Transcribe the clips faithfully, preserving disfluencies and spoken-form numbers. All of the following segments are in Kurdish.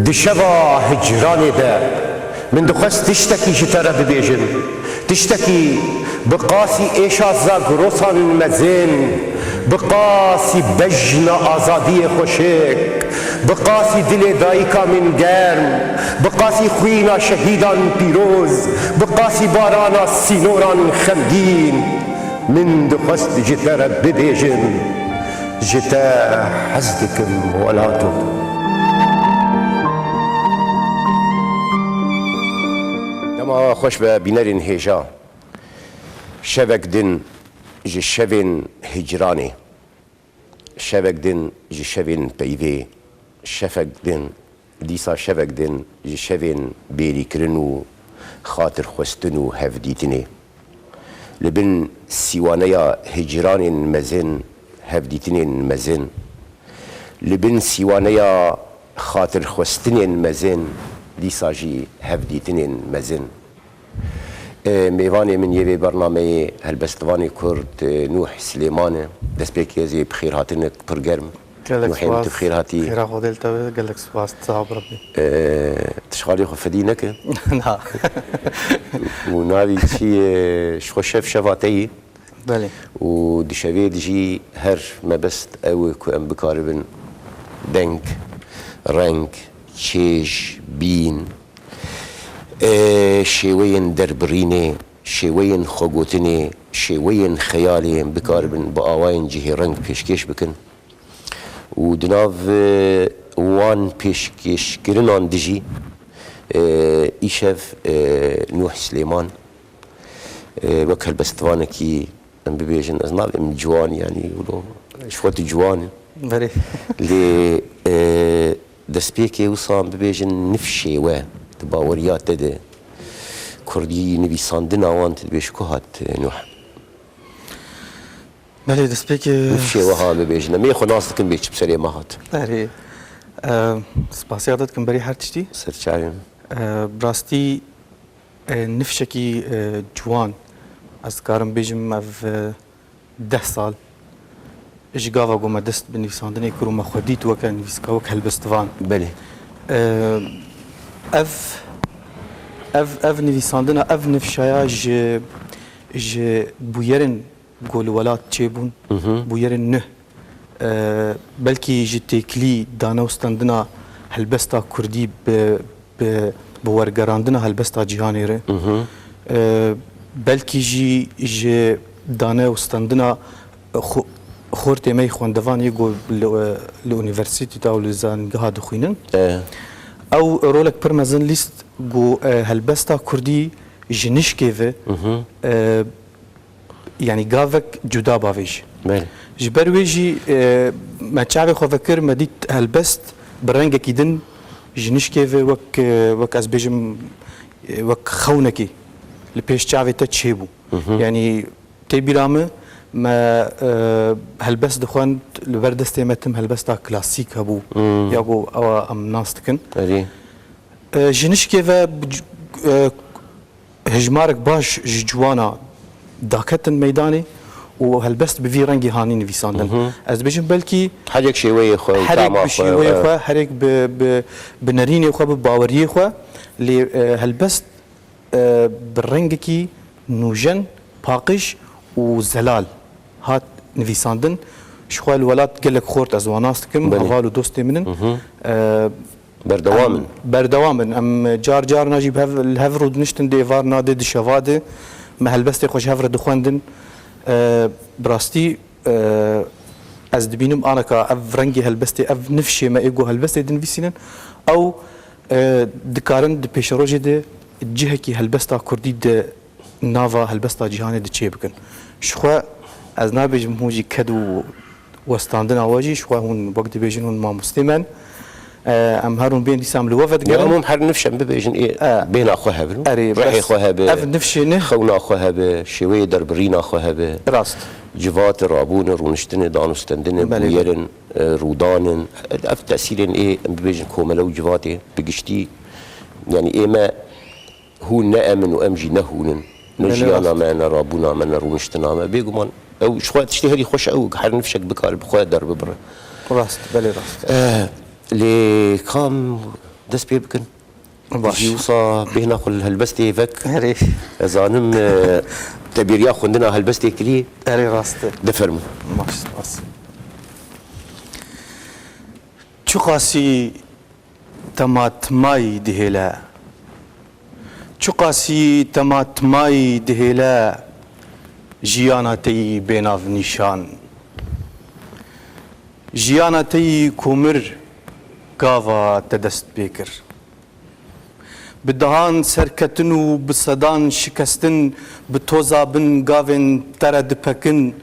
Di şeva hicranê de min dixwest tiştekî ji te re bibêjim. Tiştekî bi qasî êşa zagrosan mezin, bi qasî bejna azadiyê xweşik, bi qasî dilê dayika min germ, bi qasî xwîna şehîdan pîroz, bi qasî barana sînoran xemgîn. Min dixwest ji te re bibêjim, ji te hez dikim welato. Dema xweş be bînerên hêja. Şevek din ji şevên hicranê. Şevek din ji şevên peyvê. Şevek din, dîsa şevek din ji şevên bêrîkirin û xatirxwestin û hevdîtinê. Li bin sîwaneya hicranên mezin, hevdîtinên mezin. Li bin sîwaneya xatirxwestinên mezin, dîsa jî hevdîtinên mezin. E, mêvanê min yê vê bernameyê helbestvanê Kurd, e, Nûh Silêman e. Destpêkê ez ê bi xêrhatinek pir germ. Gelek Nûhê min, tu spas. Bi xêr hatî. Xêra Xwedê li te be, gelek spas, sax bi Rebbî. E, tu ji xalê xwe fedî neke. Na. Û navî çi ye? Ji xwe şev şeva te yî. Belê. Û di şevê de jî her mebest ew e ku em bikaribin deng, reng, çêj, bîn, e, şêweyên derbirînê, şêweyên xwegotinê, şêweyên xeyalê em bikaribin bi awayên cihêreng pêşkêş bikin. Û di nav, e, wan pêşkêşkirinan de jî, e, îşev, e, Nûh Silêman, e, wek helbestvanekî, em bibêjin, ez nabêm ciwan, yanî, wilo, ji xwe tu ciwan î. Belê. Lê, e, destpêkê wisa em bibêjin nifşê we di baweriya te de, kurdî nivîsandina wan tu dibêjî ku hat, e, Nûh? Belê, destpêkê nifşê we ha bibêjin. Em ê xwe nas dikin bê çi bi serê me hat. Erê, e, spasiya te dikim berî her tiştî. Ser çavê min. E, bi rastî, e, nifşekî, e, ciwan, ez dikarim bêjim ev, e, deh sal ji gava ku me dest bi nivîsandinê kir û me xwe dît weke nivîska, wek helbestvan. Belê. E, ev, ev, ev nivîsandina, ev nifşaya ji, ji bûyerên ku li welat çêbûn, Mhm. bûyerên nû, e, belkî ji têkilî danewstandina helbesta kurdî bi, bi, bi wergerandina helbesta cîhanê re, Mhm. e, belkî jî ji danewstandina xo-, xortê me yê xwendevan yê ku li, li unîversîtî de û li zanîngeha dixwînin. E. Ew rolek pir mezin lîst ku, e, helbesta kurdî ji nişkê ve, Mhm. e, yanî gavek cuda bavêje. Belê. Ji ber wê jî, e, me çavê xwe vekir, me dît helbest bi rengekî din ji nişkê ve wek, e, wek ez bêjim, e, wek xewnekî li pêş çavê te çêbû. Mhm. Yanî tê bîra min, me, e, helbest dixwend, li ber destê me tim helbesta klasîk hebû, Hmm. ya ku ewa em nas dikin. Erê. E, ji nişkê ve, e, hejmarek baş ji ciwana daketin meydanê û helbest bi vî rengî hanî nivîsandin. Mhm. Ez dibêjim belkî Herek şêweyê xwe û herek tama bi xwe, şêweyê e. xwe, herek bi, bi, bi nerînê xwe, bi baweriyê xwe, lê, e, helbest, e, bi rengekî nûjen, paqij û zelal hat nivîsandin. Ji xwe li welat gelek xort ez wan nas dikim, Belê. heval û dostê min in. Mhm. E, Berdewam Em in. berdewam in. Em car carna jî bi hev, li hev rûdiniştin dê êvar na dê di şeva de. Me helbestê xwe ji hev re dixwendin. E, bi rastî, e, ez dibînim aneka ev rengê helbestê, ev nifşê me ê ku helbestê dinivîsînin, ew, e, dikarin di pêşerojê de cihekî helbesta kurdî de nava helbesta cîhanê de çê bikin. Ji xwe ez nabêjim hûn jî ked û westandina we jî, ji xwe hûn wek dibêjin hûn mamostê me in. E, em her hûn bên dîsa em li we Ya vedigerin. Em hûn her nifşe em bibêjin ê E. bêhna xwe hebin. Erê, Rihê bes xwe hebe, ev nifşê ne? xewna xwe hebe, şêweyê derbirîna xwe hebe. Rast. Civatê rabûne, rûniştinê, danûstendinê, Belê, belê. bûyerin, e, rûdanin. Ev tesîrên ê em bibêjin komele û civatê bi giştî. Yanî ê me Hûn ne em in û em jî ne hûn in. Ne Belê, jiyana rast. me, ne rabûna me, ne rûniştina me. Bêguman ew ji xwe tiştê herî xweş ew, her nifşek bikare bi xwe derbibire. Rast, belê rast. Eh, lê kam Dest pê bikin. Baş. Jî wisa bêhna xwe li helbestê vek. Erê. Ez zanim, e, te bêriya xwendina helbestê kirî. Erê, rast e. De fermû. Baş, spas. Çiqasî tema timayî dihêle. Çiqasî tema timayî dihêle. Jiyana te yî bênav nîşan. Jiyana te yî ku mir gava te dest pê kir. Bi dehan serketin û bi sedan şikestin bi toza bin gavên te re dipekin,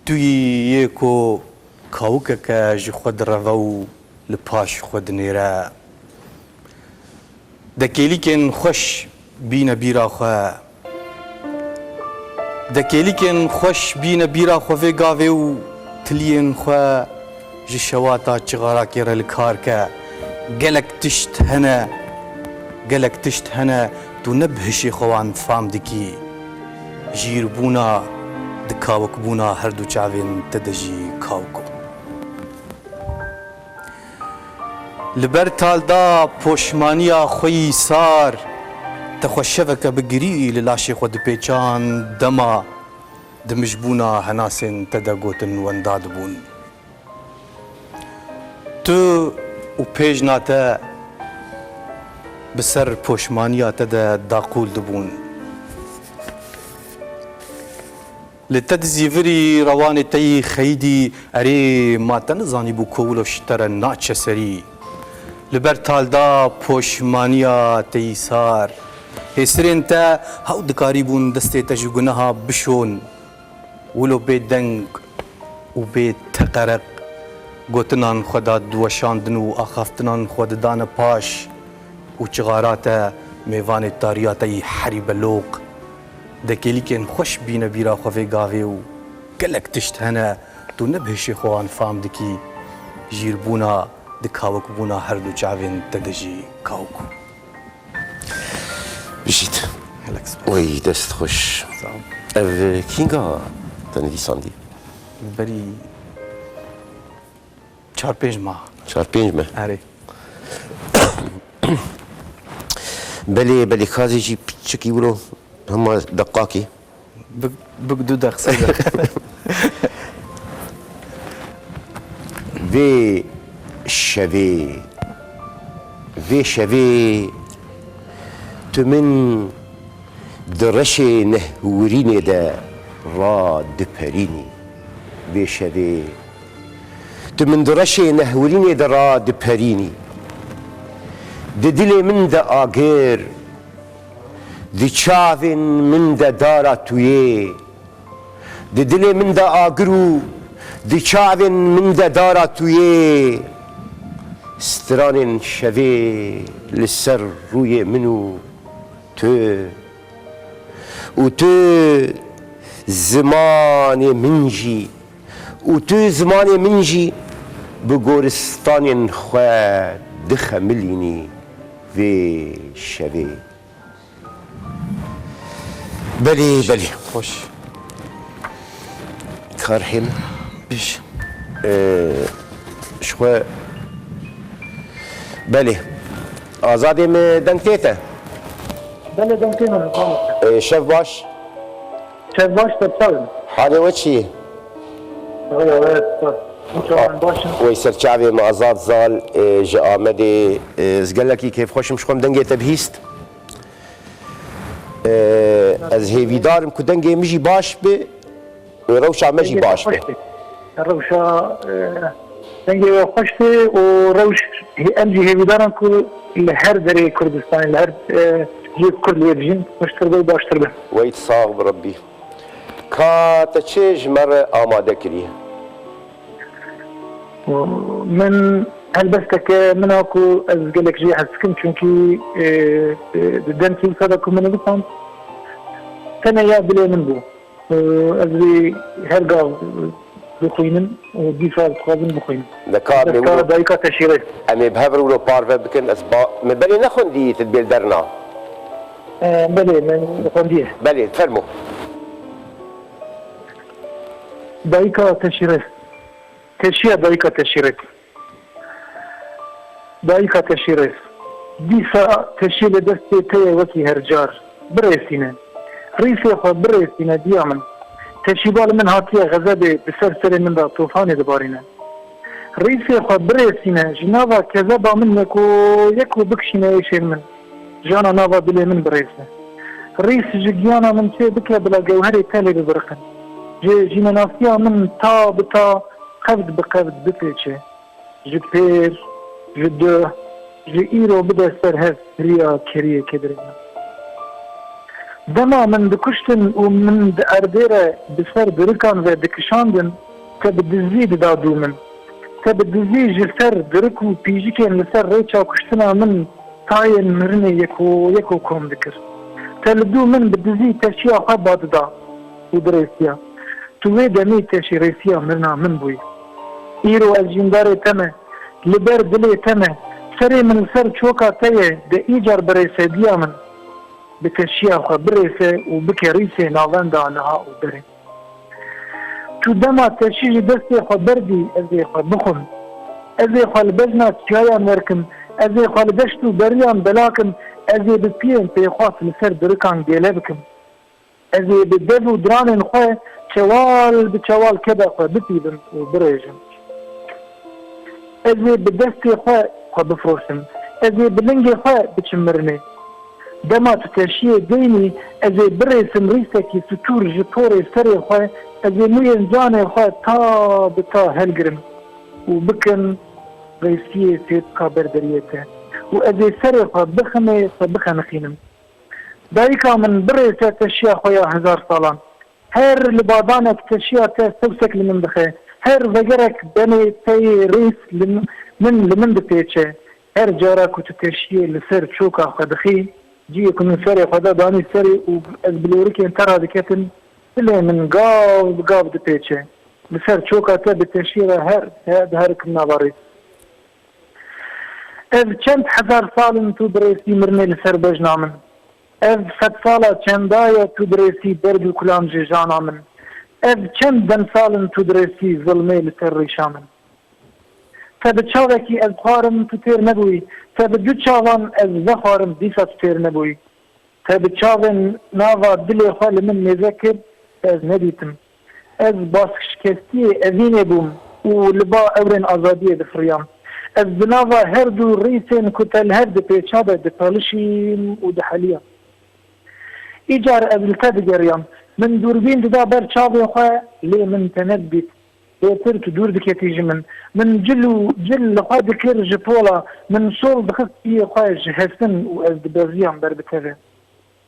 tu yî yê ku kawikeke ji xwe direve û li paş xwe dinêre. De kêlîkên xweş bîne bîra xwe. De kêlîkên xweş bîne bîra xwe vê gavê û tiliyên xwe ji şewata çixarakê re li kar ke. Gelek tişt hene, gelek tişt hene tu ne bi hişê xwe wan fam dikî. Jîrbûna di kawikbûna her du çavên te de jî kawik o. Li ber talda poşmaniya xwe yî sar, te xwe şeveke bi girî li laşê xwe dipêçand, dema dimijbûna henasên te de gotin wenda dibûn. Tu û pêjna te bi ser poşmaniya te de daqûl dibûn. Li te dizîvirî rewanê te yî xeyidî, erê, ma te nizanîbû ku wilo ji te re naçe serî. Li ber talda poşmaniya te yî sar. Hêsirên te hew dikarîbûn destê te ji guneha bişon. Wilo bê deng û bê teqereq gotinan xwe da diweşandin û axaftinan xwe didane paş û çixara te mêvanê tariya te yî herî beloq. De kêlîkên xweş bîne bîra xwe vê gavê û gelek tişt hene tu ne bi hişê xwe wan fam dikî, jîrbûna di kawikbûna her du çavên te de jî kawik o. Bijît. Gelek spas. Wey dest xweş. Sağ ol. Ev kînga te nivîsandî? Berî çar pênc mah. Çar pênc meh. Erê. Belê, belê, ka ez ê jî piçikî wilo hema deqakê. Bik, bik du deq, sê deq. Vê şevê, vê şevê tu min di reşê nehwirînê de radiperînî. Vê şevê tu min di reşê nehwirînê de radiperînî. Di dilê min de agir, di çavên min de dara tu yê. Di dilê min de agir û di çavên min de dara tu yê. Stranên şevê li ser rûyê min û tu. Û tu zimanê min jî, û tu zimanê min jî bi goristanên xwe dixemilînî vê şevê. Belê, belê. Xweş. Karhên. Pêş. Ee, ji xwe. Belê. Azadê, min deng tê te? Belê, deng tê min, sağ ol. Ee, şev baş. Şev baş, te çaw in? Halê we çi ye? Wala, wala, spas. Min çawan baş in. Wey ser çavê min Azad Zal, ee, ji Amedê, ee, ez gelekî kêfxweş im, ji xwe min dengê te bihîst. Ee, ez hêvîdar im ku dengê min jî baş be û rewşa me jî baş be. Dengê te xweş be. Rewşa, e, dengê we xweş be û rewş, em jî hêvîdar in ku li her derê Kurdistanê, li her, e, cihê Kurd li wê dijîn, xweştir be û baştir be. Wey tu sax bi Rebbî. Ka te çi ji me re amade kiriye? Min helbesteke min a ku ez gelek jê hez dikim, çunkî, e, e, di demkî wisa de ku min nivîsand, tenê ya dilê min bû. E, ez vê her gav dixwînim û dîsa dixwazim bixwînim. De ka em ê Destgala wilo, Dayika Teşîrê. Em ê bi hev re wilo parve bikin. Ez ba, me belê nexwendî, tu dibêl derna? E, belê, min xwendiye. Belê, fermo. Dayika Teşîrê. Teşiya Dayika Teşîrê. Dayika Teşîrê. Dîsa teşî li destê te ye wekî her car. Birêsîne. Rîsê xwe birêsîne diya min. Teşîba li min hatiye xezebê bi ser serê min de tofanê dibarîne. Rîsê xwe birêsîne, ji nava kezeba min yeko yeko bikişîne êşên min. Jana nava dilê min birêse. Rîs ji giyana min çê bike bila gewherê telê bibiriqin. Ji jînenasiya min ta bi ta, qevd bi qevd bipêçe. Ji pêr, ji duh, ji îro bide ser hev piriya keriyê kedirê min. Dema min dikuştin û min di erdê re bi ser dirikan ve dikişandin, te bi dizî dida dû min. Te bi dizî ji ser dirik û pîjikên li ser rêça kuştina min tayên mirinê yeko yeko kom dikir. Te li dû min bi dizî teşiya xwe ba dida û dirêsiya. Tu wê demê teşîrêsiya mirina min bûyî. Îro ez jîndarê te me, li ber dilê te me, serê min li ser çoka te ye, de îcar birêse diya min. Bi teşiya xwe birêse û bike rîsê navenda niha û berê. Tu dema teşî ji destê xwe berdî, ez ê xwe bixwim. Ez ê xwe li bejna çiyayan werkim, ez ê xwe li deşt û beriyan belakim, ez ê bi piyên pêxwas li ser dirikan gêle bikim. Ez ê bi dev û diranên xwe çewal bi çewal keda xwe bipîvim û birêjim. Ez ê bi destê xwe xwe bifroşim. Ez ê bi lingê xwe biçim mirinê. Dema tu teşiyê deynî, ez ê birêsim rîsekî stûr ji porê serê xwe, ez ê mûyên canê xwe ta bi ta helgirim û bikim rêsiyê sêpka ber deriyê te û ez ê serê xwe biximê xwe bixeniqînim. Dayika min birêse teşiya xwe ya hezar salan. Her li badanek teşiya te sewsek li min dixe. Her vegerek demê te yê rîs li min, min li min dipêçe. Her cara ku tu teşiyê li ser çoka xwe dixî, cihê ku min serê xwe da danî serê û ez bi lorikên te re diketim, dilê min gav bi gav dipêçe. Li ser çoka te bi teşiyê re her, her, diherikim nava rîs. Ev çend hezar sal in tu birêsî mirinê li ser bejna min. Ev sedsala çenda ye tu birêsî derd û kulam ji jana min. Ev çend demsal in tu birêsî zilmê li ser rîşa min. Te bi çavekî ez xwarim tu têr nebûyî. Te bi du çavan ez vexwarim dîsa tu têr nebûyî. Te bi çavên nava dilê xwe li min mêze kir, ez nedîtim. Ez baskşikestiyê evînê bûm û li ba ewrên azadiyê difiriyam. Ez di nava her du rîsên ku te li hev dipêça de dipelişîm û diheliyam. Îcar ez li te digeriyam. Min dûrbîn dida ber çavê xwe, lê min te nedidît. Bêtir tu dûr diketî ji min. Min cil û cil li xwe dikir ji pola. Min şol dixist piyê xwe ji hesin û ez dibeziyam ber bi te ve.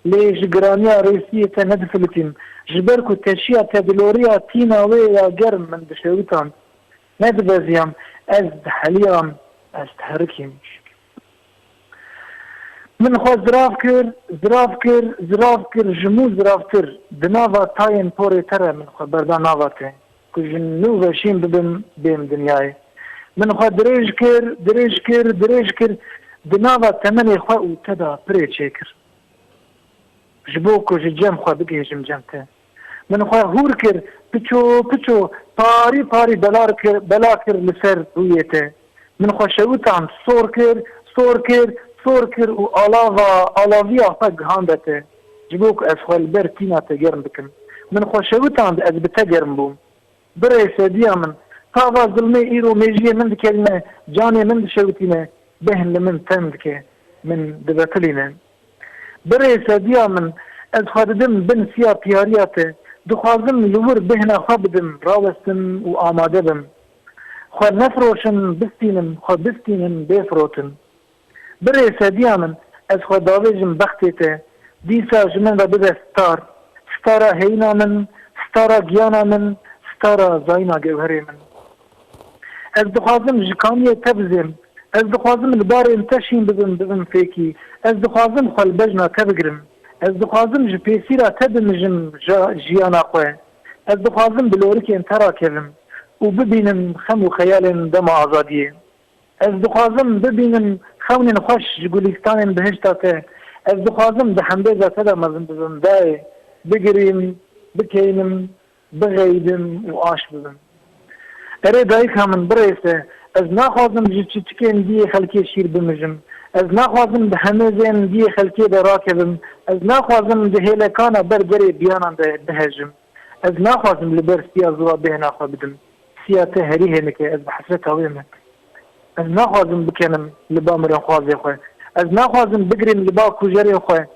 Lê ji giraniya rêsiyê te nedifilitîm. Ji ber ku teşiya te diloriya tîna wê ya germ min dişewitand. Nedibeziyam. Ez diheliyam. Ez diherikîm. Min xwe zirav kir, zirav kir, zirav kir, ji mû ziravtir. Di nava tayên porê te re min xwe berda nava te, ku ji nû ve şîn bibim, bêm dinyayê. Min xwe dirêj kir, dirêj kir, dirêj kir, di nava temenê xwe û te de pirê çêkir. Ji bo ku ji cem xwe bigihêjim cem te. Min xwe hûr kir, piço, piço, parî, parî belar kir, bela kir li ser rûyê te. Min xwe şewitand, sor kir, sor kir, sor kir û alava, alaviya xwe gihande te. Ji bo ku ez xwe li ber tîna te germ bikim. Min xwe şewitand, ez bi te germ bûm. Birê sediya min, tava zilmê îro mêjiyê min dikelîne, canê min dişewitîne, bêhn li min teng dike, min divetilîne. Birê sediya min, ez xwe didim bin siya piyariya te, dixwazim li wir bêhna xwe bidim, rawestim û amade bim. Xwe nefiroşim, bistînim, xwe bistînim, bê firotin. Birê sediya min, ez xwe davêjim bextê te, dîsa ji min re bibe star, stara heyîna min, stara giyana min, stara zayîna gewherê min. Ez dixwazim ji kamiyê te bizêm, ez dixwazim li barên te şîn bibim, bibim fêkî, ez dixwazim xwe li bejna te bigirim, ez dixwazim ji pêsîra te bimijim ja-, jiyana xwe, ez dixwazim bi lorikên te rakevim û bibînim xem û xeyalên dema azadiyê. Ez dixwazim bibînim xewnên xweş ji gulîstanên bihişta te. Ez dixwazim di hembêza te de mezin bibim, dayê, bigirîm, bikeynim, bixeydim û aş bibim. Erê dayika min, birêse, ez naxwazim ji çiçikên diyê xelkê şîr bimijim. Ez naxwazim di hemêzên diyê xelkê de rakevim. Ez naxwazim di hêlekana ber derê biyanan de bihejim. Ez naxwazim li ber siya ziwa bêhna xwe bidim. Siya te herî hênik e, ez bi hesreta wê me. Ez naxwazim bikenim li ba mirinxwazê xwe. Ez naxwazim bigirîm li ba kujerên xwe.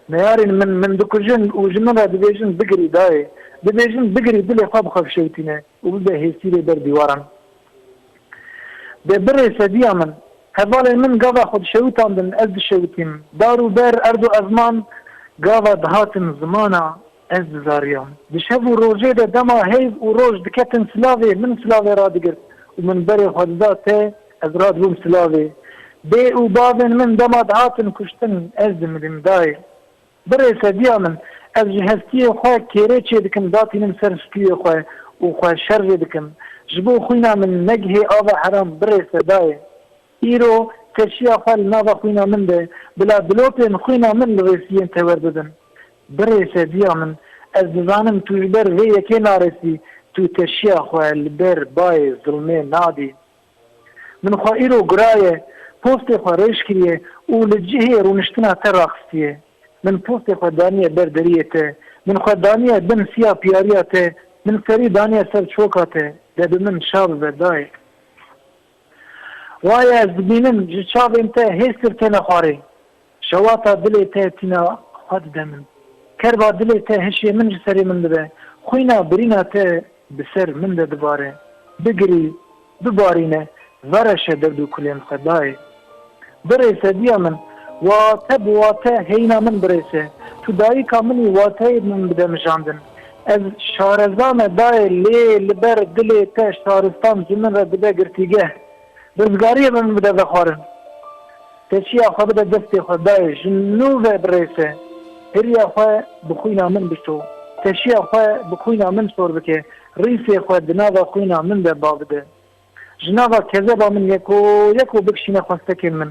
Neyarên min, min dikujin û ji min re dibêjin bigirî dayê. Dibêjin bigirî dilê xwe bi xwe bişewitîne û bibe hêsîrê ber dîwaran. De birêse diya min, hevalên min gava xwe dişewitandin, ez dişewitîm. Dar û ber, erd û ezman gava dihatin zimana, ez dizariyam. Di şev û rojê de dema heyv û roj diketin silavê, min silavê radigirt û min berê xwe dida te, ez radibûm silavê. Dê û bavên min dema dihatin kuştin, ez dimilîm dayê. Birêse diya min, ez ji hestiyê xwe kêrê çêdikim, datînim ser stûyê xwe û xwe şerjê dikim. Ji bo xwîna min negihê ava heram birêse dayê. Îro teşiya xwe li nava xwîna min de, bila dilopên xwîna min li rêsiyên te werbibin. Birêse diya min, ez dizanim tu ji ber vê yekê narêsî, tu teşiya xwe li ber bayê zilmê nadî. Min xwe îro giraye, postê xwe rêj kiriye û li cihê rûniştina te raxistiye. Min postê xwe daniye ber deriyê te. Min xwe daniye bin siya piyariya te. Min serî daniye ser çoka te. De bi min şa bibe dayê. Waye ez dibînim ji çavên te hêstir têne xwarê. Şewata dilê te tîna xwe dide min. Kerba dilê te hişê min ji serê min dibe. Xwîna birîna te bi ser min de dibare. Bigirî, bibarîne, vereşe derd û kulên xwe dayê. Birêse diya min, wa te bi wa te heyna min birêse. Tu dayika min î, wateyê min bide mijandin. Ez şareza me dayê lê li ber dilê te şaristan ji min re dibe girtîgeh. Rizgariyê min bide vexwarin. Teşiya xwe bide destê xwe dayê, ji nû ve birêse. Hiriya xwe bi xwîna min bişo. Teşiya xwe bi xwîna min sor bike. Rîsê xwe di nava xwîna min de ba bide. Ji nava kezeba min yeko yeko bikişîne xwestekên min.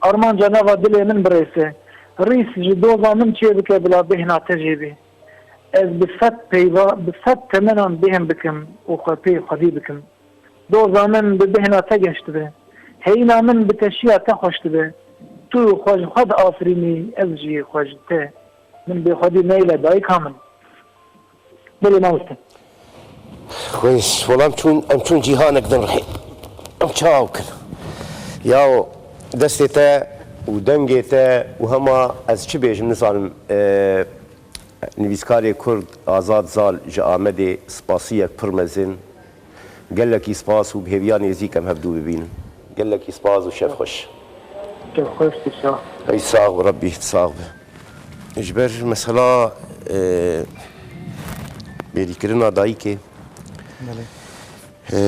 Armanca nava dilê min birêse. Rîs ji doza min çê bike bila bêhna te jê bî. Ez bi sed peyva, bi sed temenan bêhn bikim û xwe pê xwedî bikim. Doza min bi bêhna te geş dibe. Heyîna min bi teşiya te xweş dibe. Tu xwe ji xwe diafirînî, ez jî xwe ji te. Min bêxwedî neyle dayika min. Belê mamoste. Xwêş, wela em çûn, em çûn cîhanek din rihê. Em çawa bikin? Yaw, destê te û dengê te û hema ez çi bêjim nizanim. E, Nivîskarê Kurd Azad Zal ji Amedê spasiyek pir mezin. Gelekî spas û bi hêviya nêzîk em hevdû bibînin. Gelekî spas û şev xweş. Şev xweş, tu sax. Ey sax bi Rebbî, sax bi. Ji ber mesela, e, bêrîkirina dayikê, Belê. e,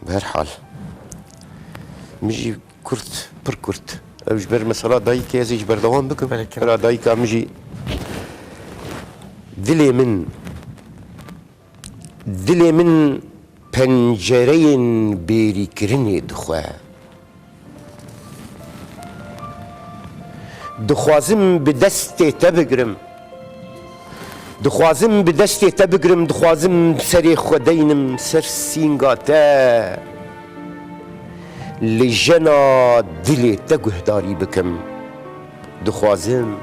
bi her hal, min jî kurt, pir kurt. Ew ji ber mesela dayikê ez ê ji berdewam bikim. Belê, kerem. Bira dayika min jî dilê min, dilê min pencereyên bêrîkirinê dixwe. Dixwazim bi destê te bigirim. Dixwazim bi destê te bigirim, dixwazim serê xwe deynim ser sînga te. Li jena dilê te guhdarî bikim. Dixwazim,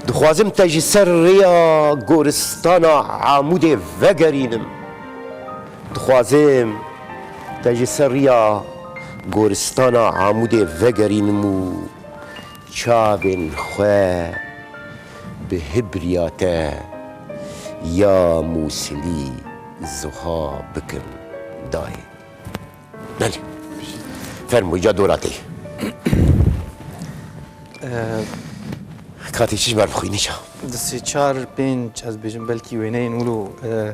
dixwazim te ji ser rêya goristana Amûdê vegerînim. Dixwazim te ji ser rêya goristana Amûdê vegerînim û çavên xwe bi hibriya te ya Mûsilî zuha bikim dayê. Belê. Fermo, îca dora te. Ee, Katê çi ji ber bixwînî ça? Di sê çar pênc, ez bêjim, belkî wêneyên wilo, e,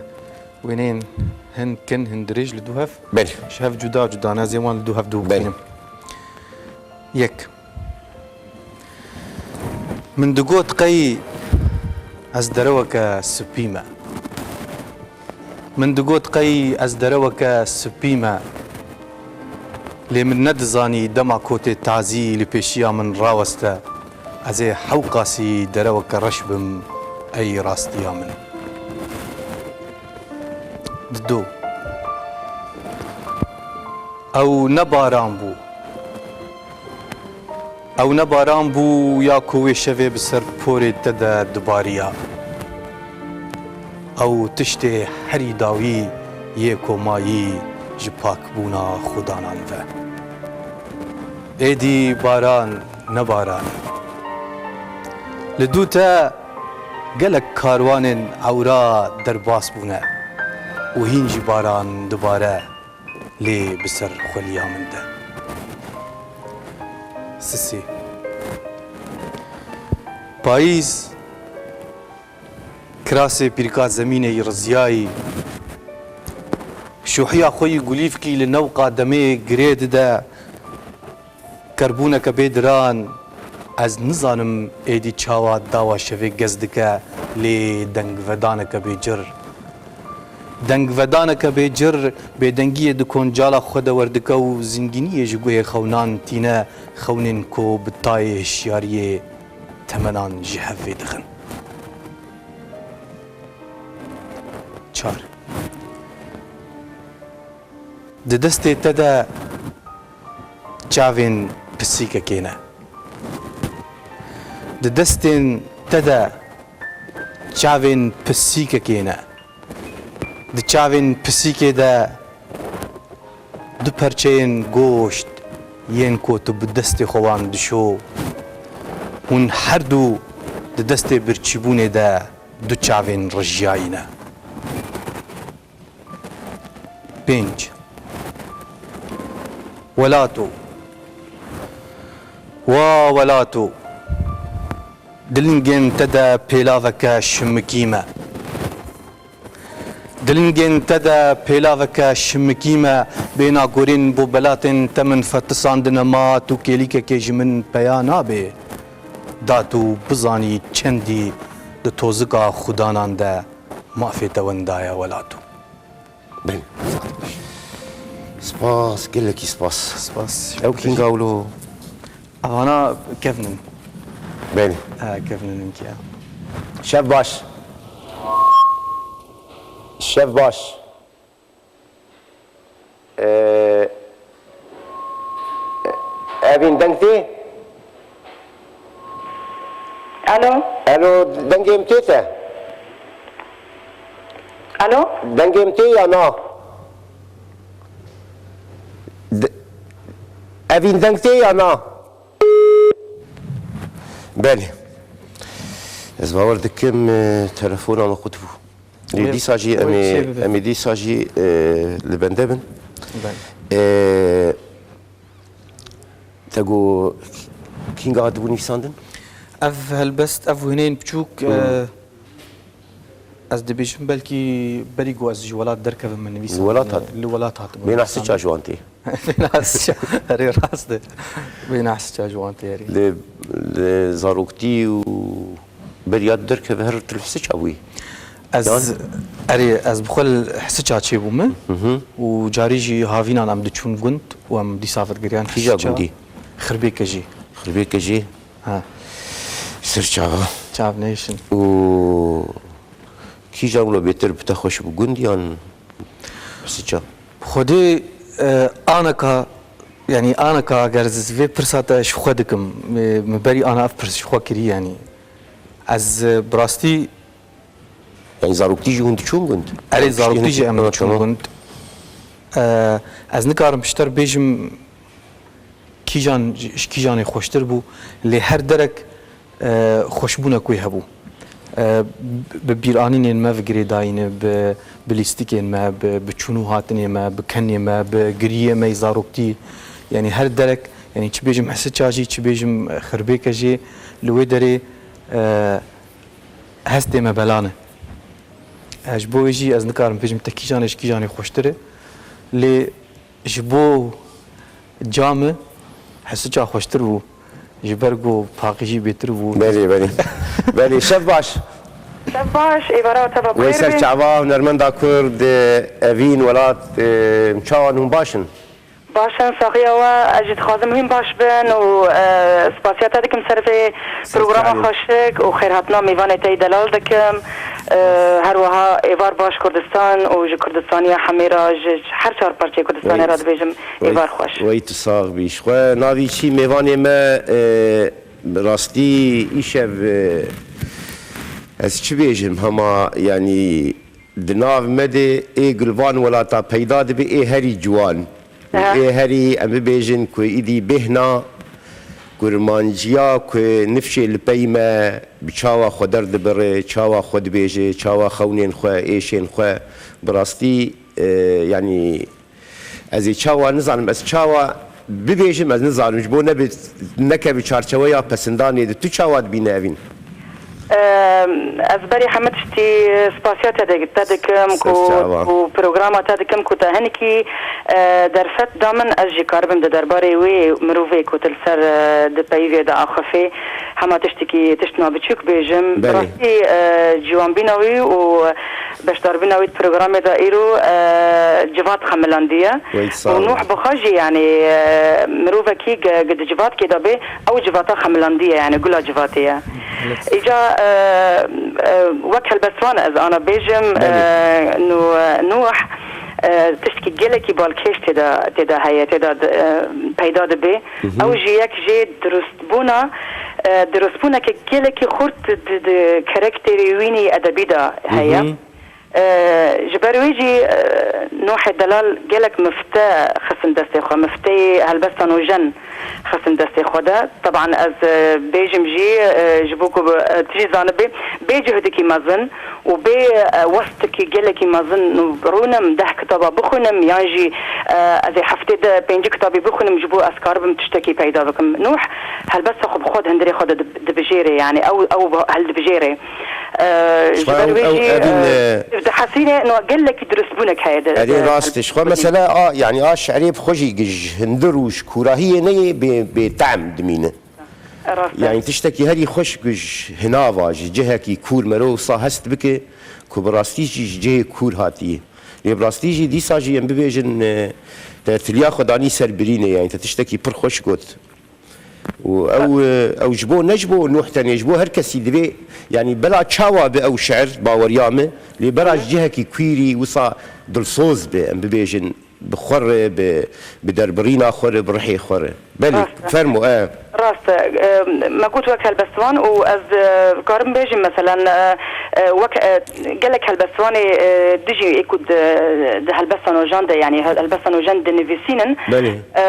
wêneyên hin kin, hin dirêj li dû hev. Belê. Ji hev cuda cuda ne, ez ê wan li dû hev dû Belê. Bixwînim. Yek. Min digot qey ez dereweke spî me. Min digot qey ez dereweke spî me. Lê min nedizanî dema kotê tazî li pêşiya min raweste, ez ê hewqasî dereweke reş bim ey rastiya min. Dido. Ew ne baran bû. Ew ne baran bû ya ku wê şevê bi ser porê te de dibariya. Ew tiştê herî dawî yê komayî ji pakbûna xudanan ve. Êdî baran ne baran e. Li dû te gelek karwanên ewra derbas bûne û hîn jî baran dibare. Lê bi ser xweliya min de. Sisê. Payîz, kirasê pîrka zemînê yî riziyayî, şûhiya xwe yî gulîfkî li newqa demê girê dide, kerbûneke bê diran, ez nizanim êdî çawa dawa şevê gez dike, lê dengvedaneke bê cir. Dengvedaneke bê cir, bêdengiyê di koncala xwe de werdike û zingîniyê ji guhê xewnan tîne, xewnên ku bi tayê hişyariyê temenan ji hev vêdixin. Çar. Di destê te de çavên pisîkekê ne. Di destên te de çavên pisîkekê ne. Di çavên pisîkê de du perçeyên goşt yên ku tu bi destê xwe wan dişo, hûn her du di destê birçîbûnê de du çavên rijiyayî ne. Pênc. Welato. Wa welato. Di lingên te de pêlaveke şimikî me. Di lingên te de pêlaveke şimikî me, bêna gorîn bo belatên te min fetisandine ma tu kêlîkekê ji min peya nabê. Da tu bizanî çendî di tozika xudanan de mafê te wenda ye welato. Belê. Spas, gelekî spas. Spas. Ew kînga wilo? Evana kevnin. Belê. E, kevnin inkiya. Şev baş. Şev baş. Ee, Evîn deng tê? Alo? Alo, dengê min tê te? Alo? Dengê min tê ya na? De-, Evîn deng tê ya na? Belê. Ez bawer dikim, e, telefona min qut bû. Lê dîsa jî em ê, em ê dîsa jî, e, li bende bin. Belê. E, Te got kînga hatibû nivîsandin? Ev helbest, ev wêneyên biçûk, Hmm. e, ez dibêjim belkî berî ku ez ji welat derkevim min nivîsandin. Li welat hat. Li welat hatibû nivîsandin. Bêhna sica ji wan tê. Bêhna sica, herê rast e. Bêhna sica ji wan tê herê. Li, li zaroktî û Beriya tu derkeve her tu li Hisiça bûyî? Ez, Yan? Erê, ez bi xwe li Hisiça çêbûme Hı hı. û carî jî havînan em diçûn gund û em dîsa vedigeriyane Hisiça. Kîja gundî? Xirbêkejî. Xirbêkejî? Ha. Ser çava. Çav neyşin. Û kîjan wilo bêtir bi te xweş bû, gund yan Hisiça? Xwedê, e, aneka, yanî aneka eger ez vê pirsa te ji xwe dikim, e, min berî ana ev pirs ji xwe kirî, yanî ez, e, bi rastî Yanî zaroktî jî hûn diçûn gund? Erê, zaroktî jî em diçûn gund. E, ez nikarim pişter bêjim kîjan, ji kîjanê xweştir bû, lê her derek, e, xweşbûnek wê hebû. E, bi bîranînên me ve girêdayî ne, bi, bi lîstikên me, bi, bi çûn û hatinê me, bi kenê me, bi giriyê me yê zaroktî. Yanî her derek, yanî çi bêjim Hisiça jî, çi bêjim, e, Xirbêke jî, li wê derê, e, hestê me belan e. E, ji bo wê jî ez nikarim bêjim te kîjanê ji kîjanê xweştir e. Lê ji bo camê Hisiça xweştir bû. Ji ber ku paqijî bêtir bû. Belê, belê. Belê, şev baş. Şev baş, êvara te ve bi xêr be. Wê ser çava hunermenda Kurd, e, Evîn Welat, e, çawan hûn baş in? Baş in, saxiya we, ez jî dixwazim hûn baş bin û, e, spasiya te dikim ser vê programa xweşik û xêrhatina mêvanê te yî delal dikim. E, her wiha êvar baş Kurdistan û ji Kurdistaniya hemê re, ji her çar parçeyê Kurdistanê re dibêjim êvar xweş. Wey tu sax bî. Ji xwe navî çî mêvanê me, e, bi rastî îşev, e, ez çi bêjim, hema, yanî, di nav me de ê gulvan welata peyda dibe, ê herî ciwan. Û ê herî, em bibêjin ku îdî bêhna kurmanciya ku nifşê li pey me bi çawa xwe derdibire, çawa xwe dibêje, çawa xewnên xwe, êşên xwe, bi rastî, e, yanî ez ê çawa nizanim, ez çawa bibêjim, ez nizanim, ji bo nebe, nekeve çarçeweya pesindanê de. Tu çawa dibîne evîn? Em, ez berî hemî tiştî spasiya te dik-, te dikim ku, ku programa te dikim ku te hinekî, e, derfet da min, ez jî karibim di derbarê wê mirovê ku tu li ser, e, di peyvê de axifê hema tiştekî, tişt nabiçûk bêjim. Bi rastî, e, ciwanbîna wî û beşdarbîna wî di programê de îro, e, civat xemilandiye. Û Nûh bi xwe jî, yanî, e, mirovekî ge-, ge di civatkê de bê, ew civata xemilandiye, yanî gula civatê ye. Îca, e, e, wek helbestvan ez ana bêjim, e, Nû-, e, Nûh, e, tiştekî gelekî balkêş tê de, tê de heye, tê de, e, peyda dibe. Ew jî yek jê dirustbûna, e, dirustbûneke gelekî xurt di, di karakterê wînî edebî de heye. E, ji ber wê jî, e, Nûhê Delal gelek mifte xistin destê xwe, mifteyê helbesta nûjen xistin destê xwe de. Teban ez, e, bêjim jî, e, ji bo ku bi, e, tu jî zanibê, bê cihudekî mezin û bê, e, westekî gelekî mezin û rûnim deh kitaba bixwînim yan jî, e, ez ê heftê de pêncî kitabî bixwînim ji bo ez karibim tiştekî peyda bikim. Nûh helbesta xwe bi xwe di hundirê xwe de dib-, dibijêrê, yanî ew, ew hildibijêrê. E, ji ber wê jî, e, dihesîne, no, gelekî dirustbûnek heye di, erê, rast e. Ji xwe mesela a, yanî a şi'rê bi xwe jî ji hundir û ji kûrahiyê neyê bê, bê tehm dimîne. Rast e. Yanî tiştekî herî xweş ku ji hinava, ji cihekî kûr mero wisa hest bike ku bi rastî jî ji cihê kûr hatiye. Lê bi rastî jî dîsa jî em bibêjin, e, te tiliya xwe danî ser birînê, yanî te tiştekî pir xweş got. Û ew, e, ew ji bo, ne ji bo Nûh tenê, ji bo her kesî divê, yanî bela çawa bi ew şi'ir baweriya min, lê bera ji cihekî kûrî wisa dilsoz be, em bibêjin, bi xwe re, bi, bi derbirîna xwe re, bi rihê xwe re. Belê, fermo, e. Rast e. E, me got wek helbestvan û ez, e, karim bêjim, meselen, e, e, wek, e, gelek helbestvanê, e, dijî ê ku di, di helbesta nojan de, yanî hel-, helbesta nojan dinivîsînin. Belê. E,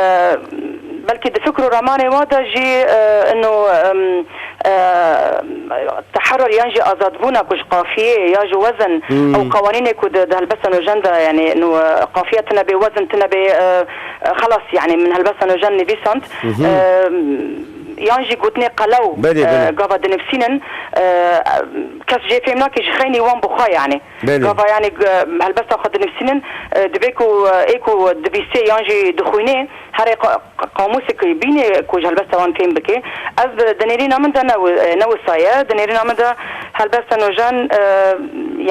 belkî di fikr û ramanê wa de jî, e, ino, em, e, teherur yan jî azadbûna ku ji qafiyê ya ji wezin, ew qewanînê ku di, di helbesta nojan de, yanî, ino, e, qafiye tune bê, wezin tune bê, e, e, xelas, yanî, min helbesta nojan nivîsand. E, yan jî gotinê qelew, e, gava dinivîsînin, e, kes jê fêm nake ji xeynî wan bi xwe, yanî. Belê. Gava, yanî, g-, helbesta xwe dinivîsînin, e, dibê ku, e, ê ku dibîsê yan jî dixwînê, herê qa-, qa-, qamûsek bînê ku ji helbesta wan fêm bike. Ez bi, di nêrîna min de ne wi-, e, ne wisa ye. Di nêrîna min de helbesta nojan, e,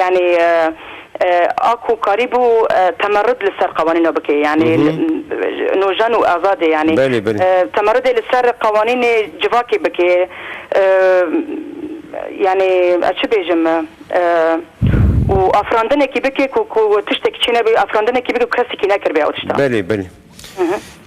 yanî, e, e, a ku karîbû, e, temerrud li ser qewanîna bike. Yanî, nojan û azadê, yanî, belê, belê, e, temerrudê li ser qewanînê civakê bike. E, yanî, ez çi bêjim? E, û afirandinekî bike ku, ku tiştekî çênebe, afirandinekî bike ku kesekî nekiribe ew tişta. Belê, belê.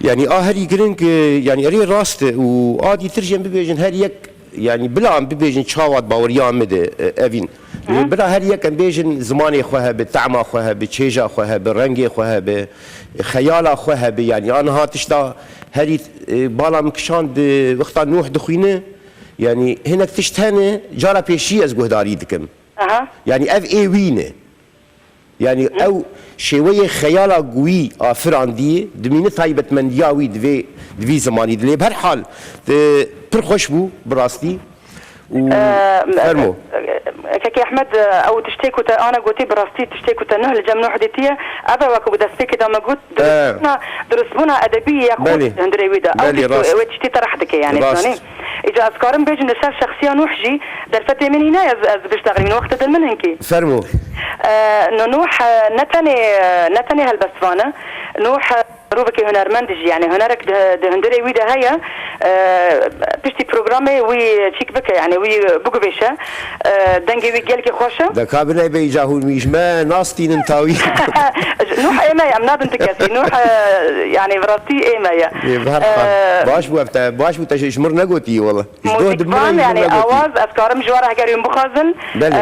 Yanî a herî giring, e, yanî erê rast e û a dîtir jî em bibêjin her yek, yanî bila em bibêjin çawa di baweriya min de, e, evîn. Lê bila her yek em bêjin zimanê xwe hebe, tehma xwe hebe, çêja xwe hebe, rengê xwe hebe, xeyala xwe hebe, yanî a niha tişta herî, e, bala min kişand, e, wexta Nûh dixwîne, yanî hinek tişt hene, cara pêşî ez guhdarî dikim. Aha. Yanî ev ê wî ne. Yanî ew şêweyê xeyala ku wî afirandî dimîne taybetmendiya wî di vê, di vî zimanî de. Lê bi her hal, e, pir xweş bû bi rastî. Û, e, fermo. Kekê Ehmed, e, ew tiştê ku te ana gotî bi rastî tiştê ku te nuh li cem nuh dîtiye, ev e wek ku destpêkê de me got, dirustbûna, dirustbûna edebî ya xwe hundirê wî de. Ew tişt, rast, wê tiştî te reh dike, yanî, rast, zanî. Îca ez karim bêjim li ser şexsiya Nûh jî derfetê min hîna ye, ez, ez biştexilîm, wextê din min hinkî. Fermo. E, no Nûh, e, ne tenê, ne tenê helbestvan e. Nûh, e, mirovekî hunermend jî, yani hunerek di, di hundirê wî de heye. E, piştî programê wî çîk bike, yani wî biguvêşe. E, dengê wî gelkî xweş e. De ka binê bê îca hûn wî ji me nastînin tawî. Nûh ê me ye, em nadin ti kesî. Nûh, e, yani bi rastî ê me ye. Ê, bi her hal. E, baş bû, ev te, baş bû te ji, ji mir negotî, wele. Ji doh di mir Muzîkvan, re ji mir yani negotî. Awaz, ez karim ji we re heger hûn bixwazin, Belê. e,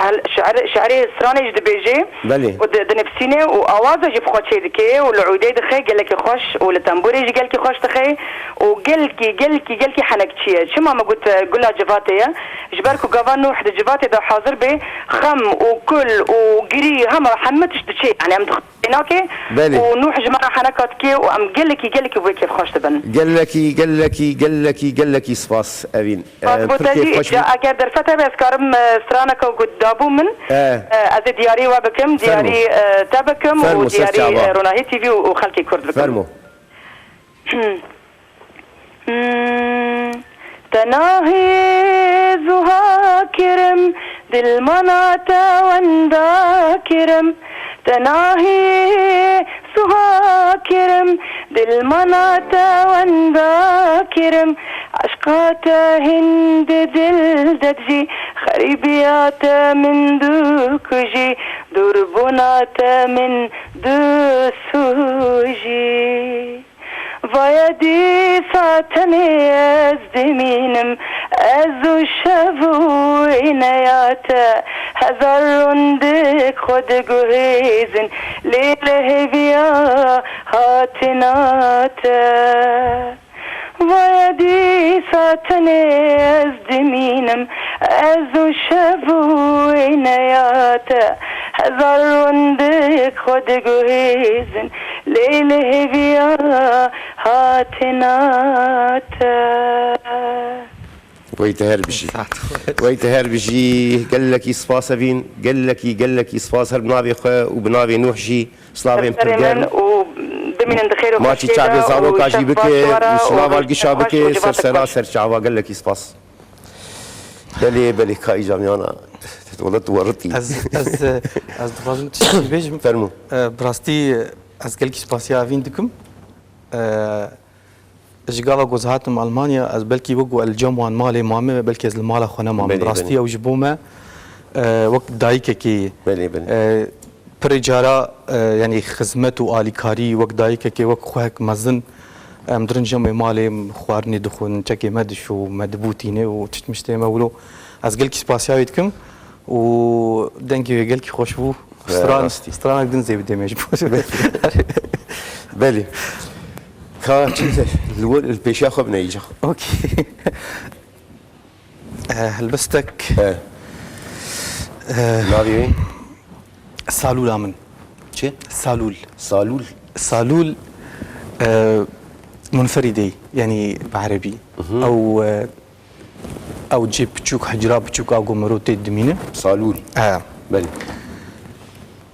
hel-, şiir-, şiirê stranê jî dibêje Belê. û di-, dinivîsîne û awaza jî bi xwe çê dike û li ûdê dixe, gelekî xweş û li tembûrê jî gelkî xweş dixe û gelkî, gelkî, gelkî henekçî ye. Çima min got, e, gula civatê ye? Ji ber ku gava Nûh di civatê de hazir bê, xem û kul û girî hema hemû tişt diçe. Yani em dix-, nake Belê. û Nûh ji me re heneka dike û em gelekî, gelekî wê kêfxweş dibin. Gelekî, gelekî, gelekî, gelekî spas, Evîn. Spas Ee, bo te pirkê jî, xweş ja bû. Eger derfet hebe, ez karim, e, straneka ku dabû min, Ee. e, ez ê diyarî we bikim, Fermo. diyarî, e, te bikim Fermo, û ser diyarî, çava. e, Ronahî T V û, û xelkê Kurd bikim. Fermo. Hmm. Tenahî zuha kirim, dilmana te wenda kirim. Tenahî zuha kirim, dilmana te wenda kirim. Eşqa te hîn di dil de dijî, xerîbiya te min dikujî, dûrbûna te min disûjî. Vaye dîsa tenê ez dimînim, ez û şev û wêneya te. Hezar rondik xwe diguhêzin, lê li hêviya hatina te. Vaye dîsa tenê ez dimînim, ez û şev û wêneya te. Hezar rondik xwe diguhêzin, lê li hêviya hatina te. Wey te her bijî. Saet xwe. Wey te her bijî. Gelekî spas Evîn. Gelekî, gelekî spas her bi navê xwe û bi navê Nûh jî. Slavên Serê min pirgerm. û bimînin di xêr û Maçî xweşiyê çavê de zaroka û jî şev bike baş we re û û şilava li gişa şev xweş bike, û ser civata sera xweş. Ser çava gelekî spas. Belê, belê, ka îca miyana. Wele tu weritî. Ez, ez, ez dixwazim tiştekî bêjim. Fermo. E, bi rastî ez gelkî spasiya Evîn dikim. E, Ji gava ku ez hatim Almanya, ez belkî wek ku el cem wan malê mame, belkî ez li mala xwe nemam. Belê, Bi rastî belê. Ew ji bo me, e, wek dayikekê ye. Belê, belê. E, pirê cara, e, yanî xizmet û alîkarî wek dayikekê, wek xwehek mezin, em dirin cem wê malê, xwarinê dixwin, çekê me dişo, me dibûtîne û tişt miştê me wilo. Ez gelkî spasiya wê dikim. û dengê wê gelkî xweş bû. He, Stran, rastî. Stranek din zêde demê ji bo. Belê. Ka çi li wir, li pêşiya xwe bine îca. Okey. Eh, helbestek. He. Eh, Navê wê? Salûla min. Çi? Salûl. Salûl. Salûl, eh, munferîdê, yanî bi erebî. Mhm. Ew, eh, Ew cê piçûk, hicra piçûk a ku miro tê dimîne. Salûl. He. Belê.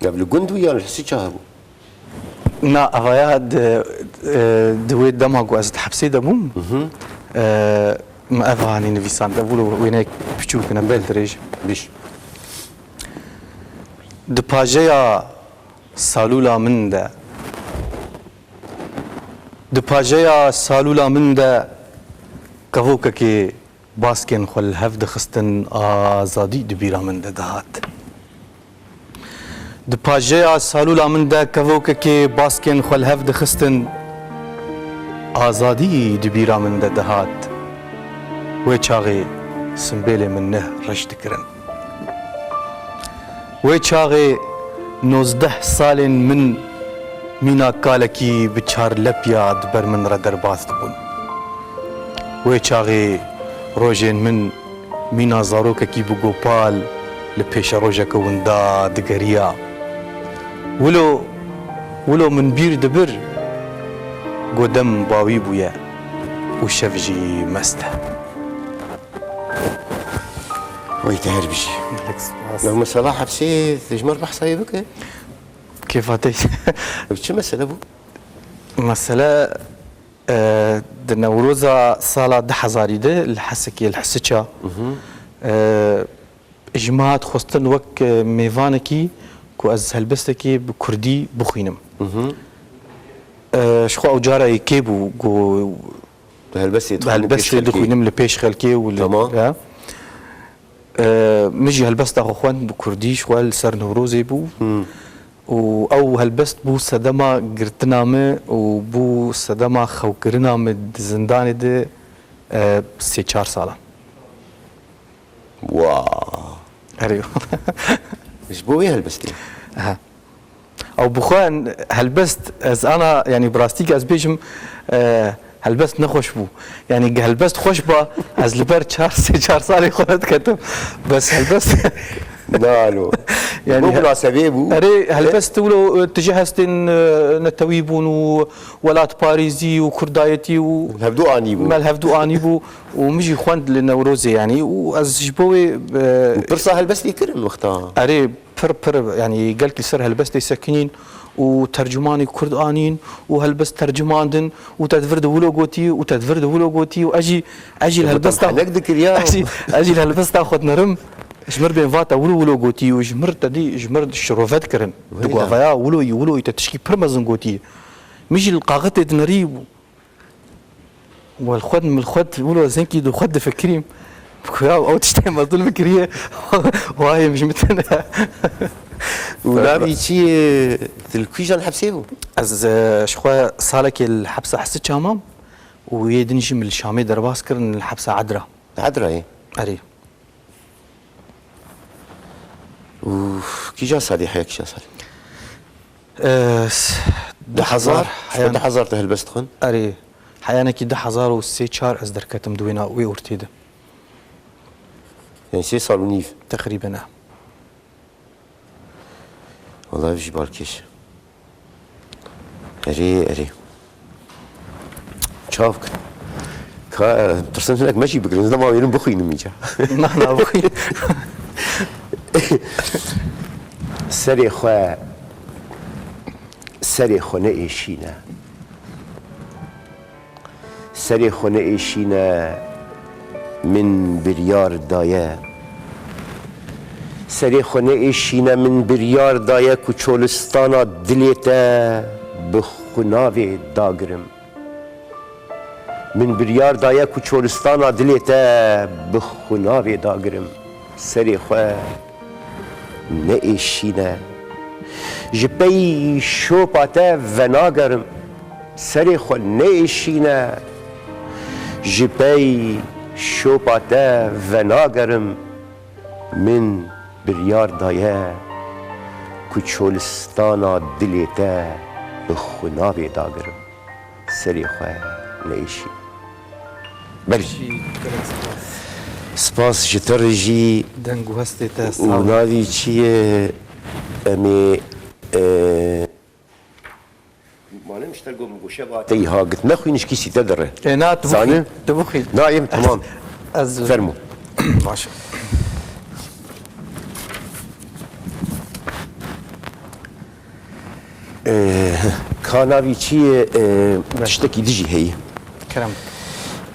Ev li gund bû yan li Hisiça hebû? Na, evaya di, e, di wê dema ku ez di hepsê de bûm, Mhm. e, me eva hanî nivîsand. Ev wilo wêneyek piçûk ne Belê. dirêj. Biş. Di pajeya salûla min de, di pajeya salûla min de kevokekê baskên xwe li hev dixistin, azadî di bîra min de dihat. Di pajeya salûla min de kevokekê baskên xwe li hev dixistin, azadî di bîra min de dihat. Wê çaxê simbêlê min neh reş dikirin. Wê çaxê nozdeh salên min mîna kalekî bi çar lepiya di ber min re derbas dibûn. Wê çaxê rojên min mîna zarokekî bi gopal li pêşerojeke winda digeriya. Wilo, wilo min bîr dibir, go dem bawî bûye û şev jî mest e. Wey te her bijî. Gelek spas. Ew mesela hepsê, te ji me re behsa wê bike. Kêfa te. Ev çi mesele bû? Mesele, e, di Newroza sala du hezarî de li Hesekê, li Hisiça, Mhm. e, Ji min hat xwestin wek, e, mêvanekî ku ez helbestekê bi kurdî bixwînim. E, ji xwe ew cara yekê bû ku Tu helbestê dixwînî pêş helbestê xelkê? Dixwînim li pêş xelkê û li, Tamam. ya. E, min jî helbesta xwe xwend bi kurdî, ji xwe li ser Newrozê bû. Û ew helbest bû sedema girtina min û bû sedema xewkirina min di zindanê de, e, sê çar salan. Wa. Erê. Ji bo wê helbestê? Aha. Ew bi xwe helbest, ez ana, yanî bi rastî ki ez bêjim, e, helbest nexweş bû. Yanî ge helbest xweş ba, ez li ber çar, sê çar salê xwe nediketim. Bes helbest Nalo. Yanî Bo he- munasebê bû. Erê, helbest wilo, e, tije hestên, e, netewî bûn û welatparêzî û kurdayetî û Hevdu anî bû. me li hevdu anî bû û min jî xwend li Newrozê, yanî, û ez ji bo wê, e, Û pirsa helbestê kirin wexta. Erê, pir, pir, yanî, gelkî ser helbestê sekinîn û tercûmanî kurd anîn û helbest tercimandin û te di vir de wilo gotî û te di vir de wilo gotî û ez jî, ez jî li Te helbesta henek dikiriya. ez jî, ez jî li helbesta xwe dinerim. Ji mir bên va te wilo wilo gotî û ji mir te dî, ji mir şirove dikirin. Wayda. Diguvaveya wilo yî, wilo yî te tişkî pir mezin gotî. Min jî li qaxitê dinerî, wel xwed, min xwed wilo zenkî di xwed difikirîm. Ku ya ew tiştê mezin bikiriye, wayê min ji min tune. Û navî çi ye? Tu li kîjan hepsê bû? Ez, e, ji xwe salekê li hepsa Hesiça mam û yê din jî min li Şamê derbas kirin li hepsa Edra. Edra ye? Erê. Û kîjan salî heya, kîjan salî? Eee, s-, Du hezar, heyan- du hezar te helbest xwend? Erê, heyanekî du hezar û sê çar ez derketim di wêna wê ortê de. Yani sê sal û nîv. Teqrîben e. Wala ev jî balkêş. Erê, erê. Çav kin. Ka, tirsin hinek me jî bigirin, ez dema wêrin bixwînim îca. Na, na, bixwîn. Serê xwe, serê xwe neêşîne. Serê xwe neêşîne, min biryar daye. Serê xwe neêşîne, min biryar daye ku çolistana dilê te bi xunavê dagirim. Min biryar daye ku çolistana dilê te bi xunavê dagirim. Serê xwe neêşîne. Ji pey şopa te venagerim. Serê xwe neêşîne. Ji pey şopa te venagerim. Min biryar daye ku çolistana dilê te bi xunavê dagirim. Serê xwe neêşî. Belê. Jî gelek spas. Spas ji te re jî. Deng û hestê te sağ ol. Û navî çi ye? Em ê, e, Manim ji te got, min goşe va tey ha git. Nexwîn, ji kîsî te dire. E, na, tu bixwîn. Zanî? Tu bixwîn. Na, em, tamam. Ez Fermo. Baş. Ee, ka navî çi ye, ee, Be. Tiştekî dijî heye. Kerem.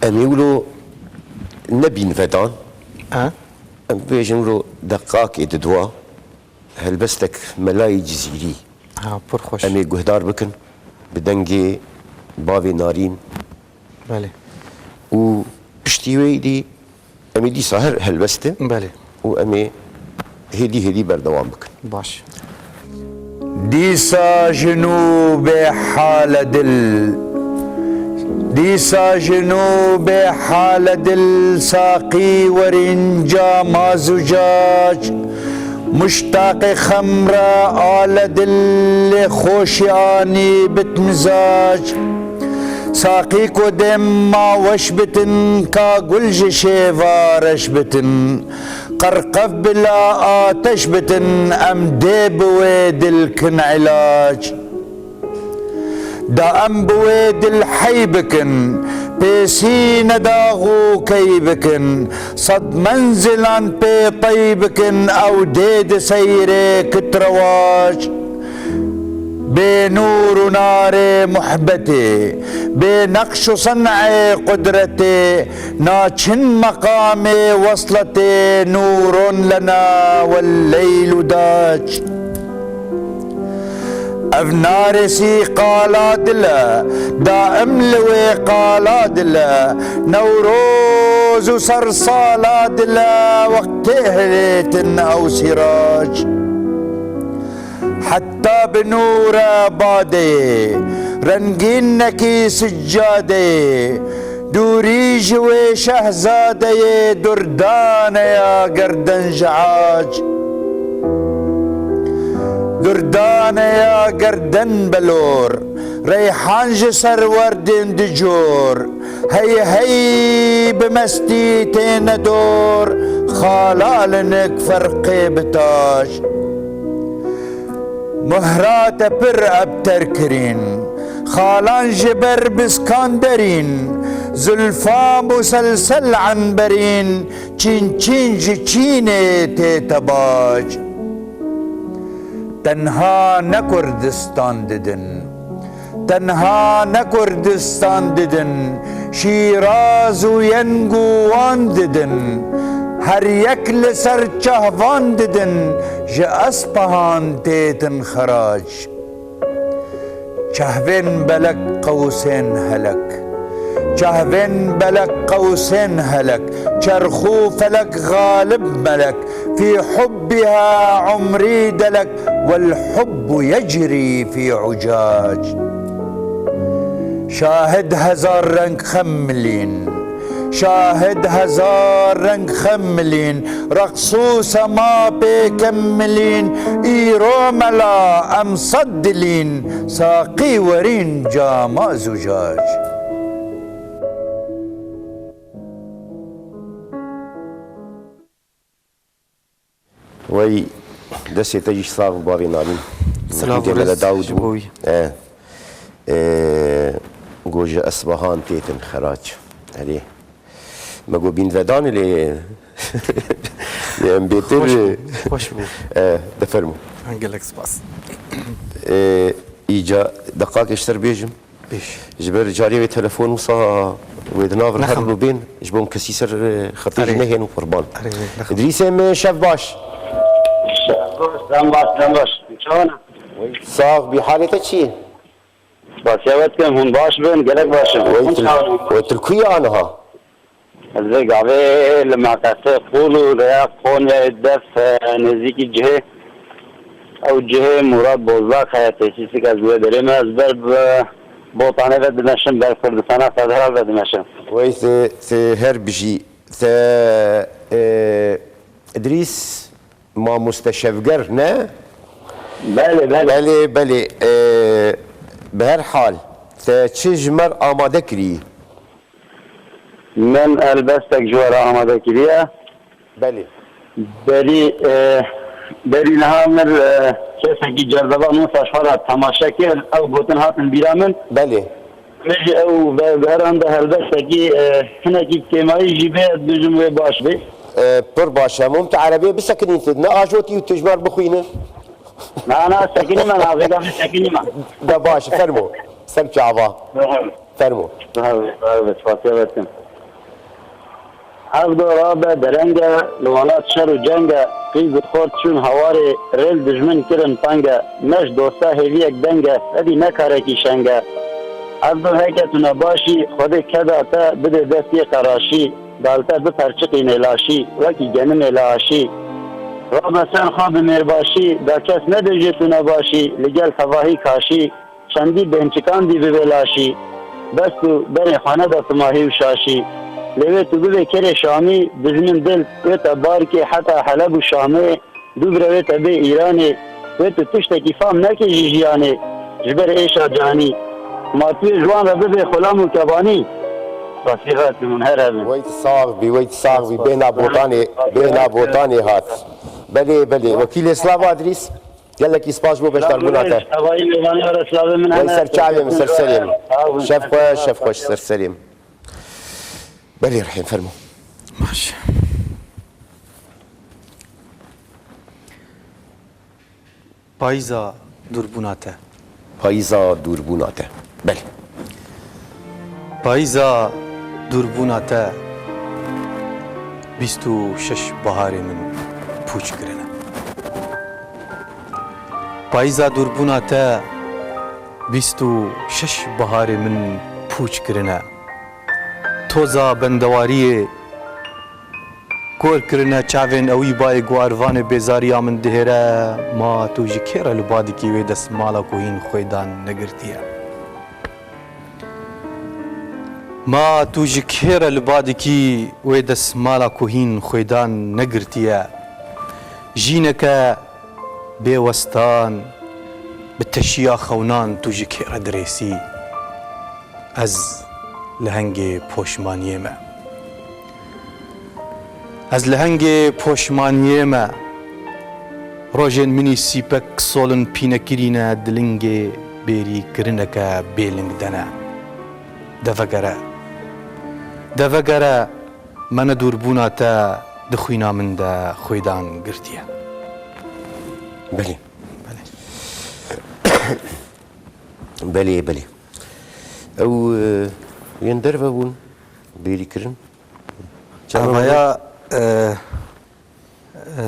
Em ê wilo nebîn vedan. Ha? Em bêjin wilo deqakê di dua helbestek Melayê Cizîrî. Ha, pir xweş. Em ê guhdar bikin bi dengê bavê Narîn. Belê. Û piştî wê îdî em ê dîsa her helbestê Belê. Û em ê hêdî hêdî berdewam bikin. Baş. Dîsa ji nû bê hale dil. Dîsa ji nû bê hale dil, saqî werîn cama zucac. Muştaqê xemre ale dil, lê xweşî anî bit mizac. Saqî ku dêm ma weş bitin, ka gul ji şêva reş bitin. Qerqev bila ateş bitin, em dê bi wê dil kin îlac. Da em bi wê dil hey bikin, pêsî nedax û key bikin, sed menzilan pê tey bikin, ew dê di seyrê kit rewac. Bê nûr û narê muhbetê, bê neqş û sen'ê qudretê, naçin meqamê wesletê, nûron lena wel leyl û dac. Ev narêsî qala dil e, daim li wê qala dil e, Newroz û sersala dil e, wextê hilêtin ew sîrac. Heta bi nûre badeyê, rengînekî siccadeyê, dûrî ji wê şehzadeyê, durdane ya gerden ji ac. Durdane ya gerden belor, reyhan ji ser werdên di cor, hey hey bi mestî têne dor, xala linik ferqê bi tac. Muhra te pir ebter kirîn, xalan ji ber biskan derîn, zulfa muselsel enberîn, çîn çîn ji çînê tê tebac. Tenha ne Kurdistan didin, tenha ne Kurdistan didin, Şîraz û Yeng û Wan didin, her yek li ser çahvan didin, ji Espehan têtin xerac. Çahvên belek qewsên helek, çahvên belek qewsên helek, çerx û felek xalib melek, fî hubbiha umrî delek, wel hubbu yecrî fî ucac. Şahid hezar reng xem milîn, şahid hezar reng xem milîn, reqs û sema pê kem milîn, îro mela em sed dilîn, saqî werîn cama zucac. Wey, destê te jî sax bi bavê Navîn. Silav û rêz ji bo wî. E, e, go ji Esbahan têtin xerac. Erê. Me go bîn vedanê lê, lê em bêtir. Xweş bû, xweş bû. E, de fermo. Gelek spas. E, îca deqakê ji ser bêjim. Pêş. Ji ber cariyê wê telefon wisa wê di nav Nexem. Her lûbên ji bo kesî ser, e, xetê jî Erê. Nehên û qurban. Erê, nexem. Îdrîsê min şev baş. Şev baş, dem baş, dem baş. Çawa ne? Sax bî, halê te çi ye? Spasiya we dikim, hûn baş bin, gelek baş in. Wey Hûn til-, çawa ne? Wey tu li ku ye aniha? Ez vê gavê li Meqesê Qûl û rêya Konyayê def, e, nêzîkî cihê. Ew cihê Murad Bozlak heye, tesîsik ez li wê derê me. Ez ber bi Botanê ve dimeşim, ber Kurdistana Federal ve dimeşim. Wey, te, te her bijî. Te, e, Idrîs Mamoste Şevger, ne? Belê, belê. Belê, belê. E, bi her hal, te çi ji me re amade kirî? Min helbestek ji we re amade kiriye. Belê. Berî, e, berî niha min, e, kesekî cerdevan wisa ji xwe re temaşe kir, ew gotin hatin bîra min. Belê. Min jî ew ve-, veranda helbestekî, e, hinekî kêmayî jî bê, ez dibêjim wê baş bê. E, pir baş e. Hemû tu erebeyê bisekinîn, tu ne ajotî û tu ji me re bixwîne. Na, na, sekinîme, na, vêga vê sekinîme. De baş, fermo. Ser çava. Fermo. Sağ ol, sağ ol, spasiya we dikim. Hevdo rabe dereng e, li welat şer û ceng e, qîz û xort çûn hewarê, rê li dijmin kirin teng e, me ji dosta hêviyek deng e, fedî ne karekî şeng e. Hevdo heke tu nebaşî, Xwedê keda te bide destê qeraşî, dal te biperçiqînê laşî, wekî genimê li aşî. Rabe ser xwe bi mêrbaşî, da kes nedê jê tu nebaşî, li gel tevahî kaşî, Çendî bêhnçikan dî bibê laşî, bes tu berê xwe neda timahî û şaşî. Lê wê tu bibê kerê Şamî, dijmin dil wê te bar kê heta Heleb û Şamê, dû bire wê te bê Îranê, wê tu tiştekî fam nekê ji jiyanê, ji ber êşa canî. Ma tu yê ji wan re bibê xulam û kebanî. Spasî xatir min her hebin. Wey tu sax bî, wey tu sax bî. Bêhna Botanê, bêhna Botanê hat. Belê, belê. Wekîlê Slava Idrîs. Gelekî spas bo beşdarbûna te. Tevayî mêvanê re silavê min hene. Wey ser çavê min, ser serê min. Sağ olun. Şev xweş, şev xweş, ser serê min. Belê Rihîm, fermo. Baş. Payîza dûrbûna te. Payîza dûrbûna te. Belê. Payîza dûrbûna te bîst û şeş baharê min pûç kirine. Payîza dûrbûna te bîst û şeş baharê min pûç kirine. Toza bendewariyê kor kirine çavên ewî bayê guarvanê bêzariya min dihêre. Ma tu ji kê re li ba dikî wê destmala ku hîn xwêdan negirtiye? Ma tu ji kê re li ba dikî wê destmala ku hîn xwêdan negirtiye? Jîneke bê westan, bi teşiya xewnan tu ji kê re dirêsî? Ez lehengê poşmaniyê me. Ez lehengê poşmaniyê me. Rojên min î sîpek solin pînekirî ne, dilingê bêrîkirineke bêling de ne. De vegere. De vegere, me ne dûrbûna te di xwîna min de xwêdan girtiye. Belê. Belê. Belê, belê. Ew, e, yên derve bûn, bêrî kirin. Çawa Evaya, e, e,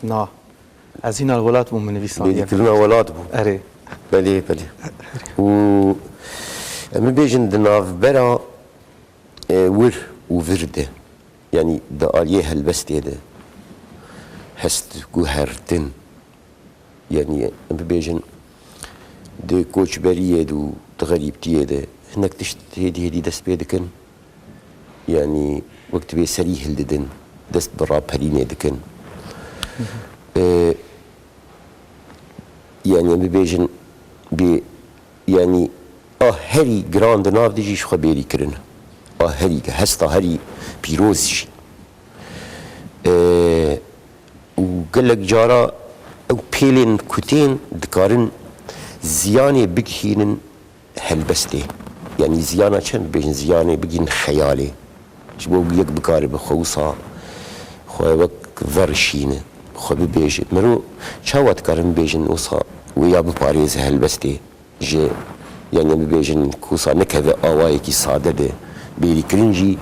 na. Ez hîna li welat bûm, min nivîsandiye. Bêrîkirina welat bû. Erê. Belê, belê. Û em bibêjin di navbera, e, wir û vir de, yanî di aliyê helbestê de, hestguhertin, yanî em bibêjin di koçberiyê de û di xerîbtiyê de hinek tişt hêdî hêdî dest pê dikin. Yanî wek divê serî hildidin, dest bi raperînê dikin. Ee, yanî em bibêjin bê, yanî a herî giran di nav de jî ji xwe bêrî kirin. A herî, hesta herî pîroz jî. Ee, û gelek cara ew pêlên ku tên dikarin ziyanê bigihînin helbestê. Yanî ziyana çend bibêjin, ziyanê bigihînin xeyalê. Ji bo yek bikaribe xwe wisa xwe wek verişîne, xwe bibêje. Mero çawa dikarin bibêjin wisa wê ya biparêze helbestê? Ji, yanî em bibêjin ku wisa nekeve awayekî sade de bêrîkirin jî,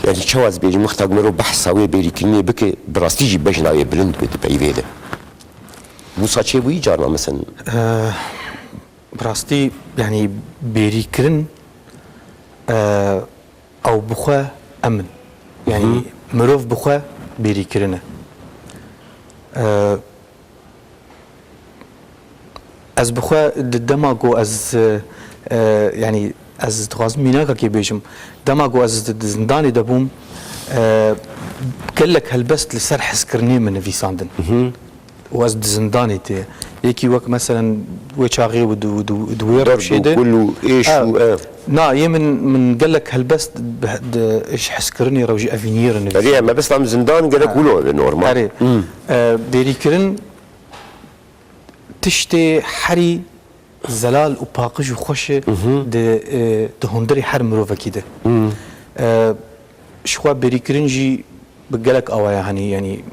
yanî çawa ez bêjim, wexta ku mero behsa wê bêrîkirinê bike, bi rastî jî bejna wê bilind be di peyvê de. Wisa çêbûyî carna mesen. Eh, bi rastî, yanî bêrîkirin, eh, ew bi xwe em in. Yanî Hı hı. mirov bi xwe bêrîkirin e. Eh, Ez bi xwe di dema ku ez, e, e, yanî ez dixwazim mînakekê bêjim. Dema ku ez di, di zindanê de bûm, e, gelek helbest li ser hezkirinê min nivîsandin. Mhm. Û ez di zindanê tê. Yekî wek meselen wê çaxê û di, di, di wê Derb û rewşê de. Kul û êş Ha, û ev. Na, yê min, min gelek helbest bi, di, ji hezkirinê re û ji evîniyê re nivîsandin. Erê, mebesta min zindan gerek Ha. wilo be normal. Erê. Hmm. E, bêrîkirin tiştê herî zelal û paqij û xweş e Mhm. di, e, di hundirê her mirovekî de. Mhm. E, ji xwe bêrîkirin jî bi gelek awaya henî, yanî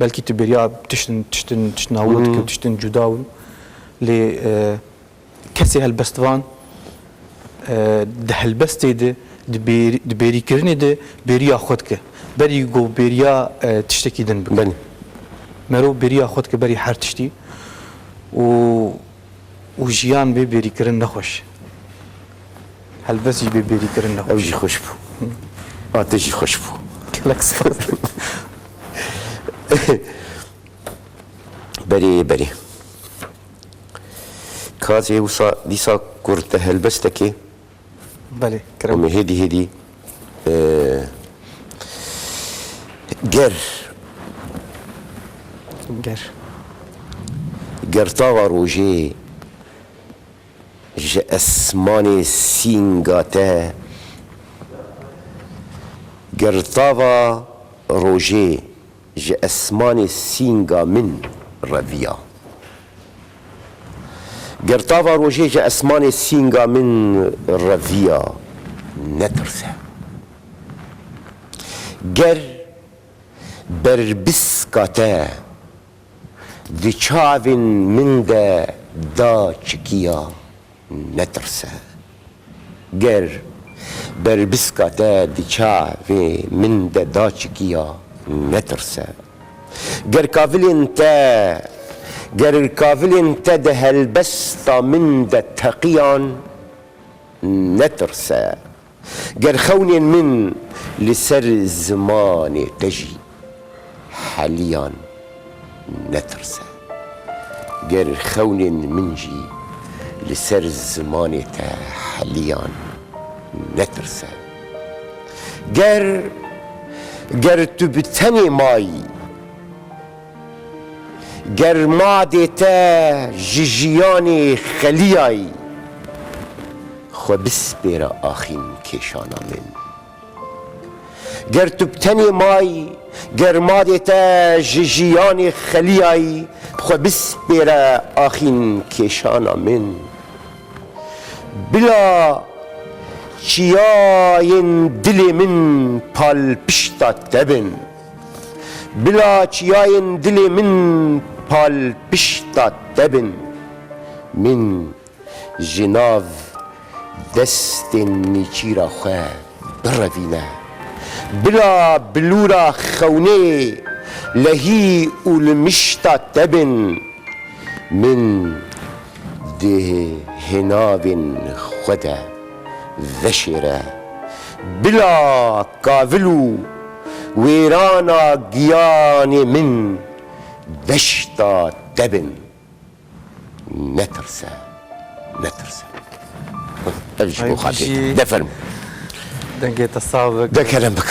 belkî tu bêriya tiştin, tiştin, tiştina wilo dike û Mhm. tiştin cuda û lê, e, kesê helbestvan, e, di helbestê de, di bêrî-, di bêrîkirinê de bêriya xwe dike. Berî ku bêriya, e, tiştekî din bike. Belê. Mero bêriya xwe dike berî her tiştî û, û jiyan bê bêrîkirin nexweş. Helbest jî bê bêrîkirin nexweş. Ew jî xweş bû. A te jî xweş bû. Gelek spas. Berê, berê. Kazê wisa dîsa kurte helbestekê. Belê, kerem. Em ê hêdî hêdî, e, ger. Ger. Ger tava rojê ji esmanê sînga te. Ger tava rojê ji esmanê sînga min reviya. Ger tava rojê ji esmanê sînga min reviya, netirse. Ger berbiska te di çavên min de da çikiya netirse. Ger berbiska te di çavê min de da çikiya netirse. Ger kavilên te, ger kavilên te di helbesta min de teqiyan netirse. Ger xewnên min li ser zimanê te jî heliyan netirse. Ger xewnên min jî li ser zimanê te heliyan netirse. Ger, ger tu bi tenê mayî, ger madê te ji jiyanê xeliyayî, xwe bispêre axîn kêşana min. Ger tu bi tenê mayî, ger madê te ji jiyanê xeliyayî, xwe bispêre axîn kêşana min. Bila çiyayên dilê min palpişta te bin. Bila çiyayên dilê min palpişta te bin. Min ji nav destên nêçîra xwe birevîne. Bila bilûra xewnê lehî û li mişta te bin. Min di hinavên xwe de veşêre. Bila kavil û wêrana giyanê min deşta te bin. Netirse, netirse. Ev ji bo Ay, xatirê te. Bijî. De fermo. Dengê te sax be. De kerem bik.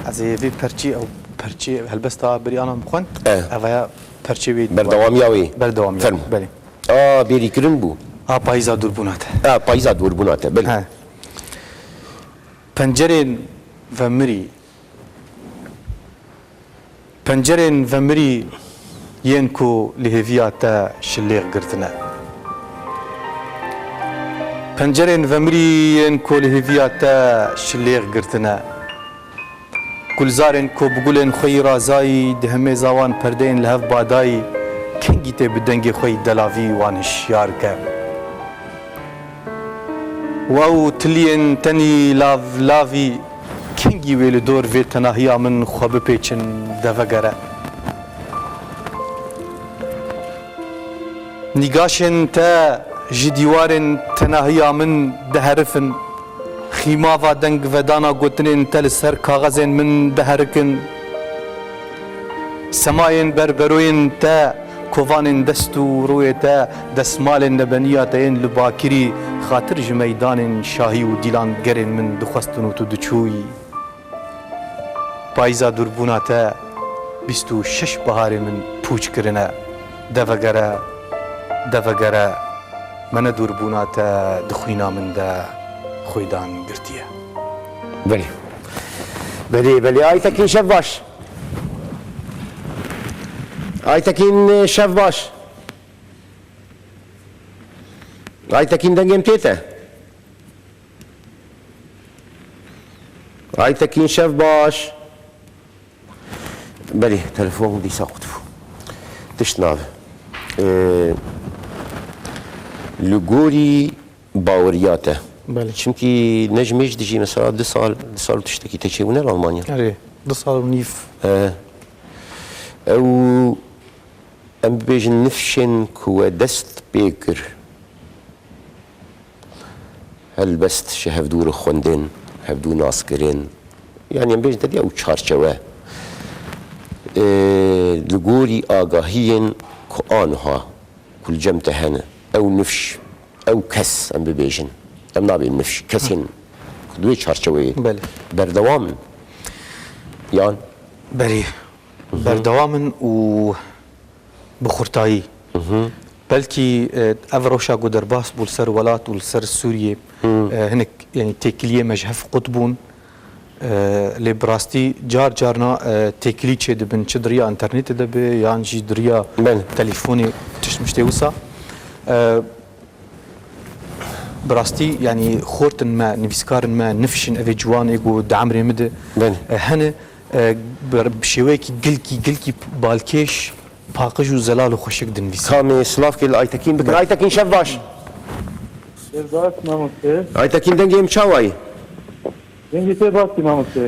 Ez ê vê perçî, ew perçî helbesta Birî Ana bixwin. E. Ev ya perçê wê. Berdewamiya wê. Berdewamiya. Fermo. Belê. A, bêrîkirin bû. A, payîza dûrbûna te. A, payîza dûrbûna te, belê. He. Pencerên vemirî. Pencerên vemirî yên ku li hêviya te şilêx girtine. Pencerên vemirî yên ku li hêviya te şilêx girtine. Gulzarên ku bi gulên xwe yî razayî, di hemêza wan perdeyên li hev badayî, kengî tê bi dengê xwe yî delavî wan hişyar ke. Û ew tiliyên tenî lav lavî, kengî wê li dor vê tenahiya min xwe bipêçin, de vegere. Nîgaşên te ji dîwarên tenahiya min diherifin, xîmava dengvedana gotinên te li ser kaxezên min diherikin. Semayên berberoyên te, kovanên dest û rûyê te, destmalên nebeniya te yên li bakirî, xatir ji meydanên şahî û dîlangerên min dixwestin û tu diçûyî. Payîza dûrbûna te bîst û şeş biharê min pûç kirine. De vegere, de vegere, me ne dûrbûna te di xwîna min de xwêdan girtiye. Belê. Belê, belê. Aytekin, şev baş. Aytekin, şev baş. Aytekin, dengê min tê te? Aytekin, şev baş. Belê, telefon dîsa qut bû. Tişt nabe. Ee, li gorî baweriya te. Belê. Çimkî Necmê jî dijî mesela du sal, du sal û tiştekî te çêbûne li Almanya. Erê, du sal û nîv. Ee, ew, em bibêjin nifşên ku we dest pê kir. Helbest ji hevdû re xwendin, hevdû nas kirin. Yanî em bêjin te diya ew çarçewe. Ee, li gorî agahiyên ku aniha ku li cem te hene, ew nifş, ew kes em bibêjin. Em nabên nifş, kesên ku di wê çarçeweyê Belê. berdewam in. Yan Belê. Berdewam in û bi xurtayî. Belkî, e, ev rewşa ku derbas bû li ser welat û li ser Sûriyê, e, hinek, yanî têkiliyê me ji hev qut bûn. E, lê bi rastî car carna, e, têkilî çêdibin, çi di riya înternetê de be, yan jî di riya Belê. telefonê, tişt miştê wisa. E, Bi rastî, yanî xortin me, nivîskarên me, nifşin evê ciwanê ku di emrê min de, Belê. e, hene, e, bi, bi şêweyekî gelkî, gelkî balkêş, Paqij û zelal û xweşik dinivîse. Kamê silavkê li Aytekîn bikin. Aytekîn, şev baş. Şev baş, mamoste. Aytekîn, dengê min çawa ye? Dengê te baş e, mamoste.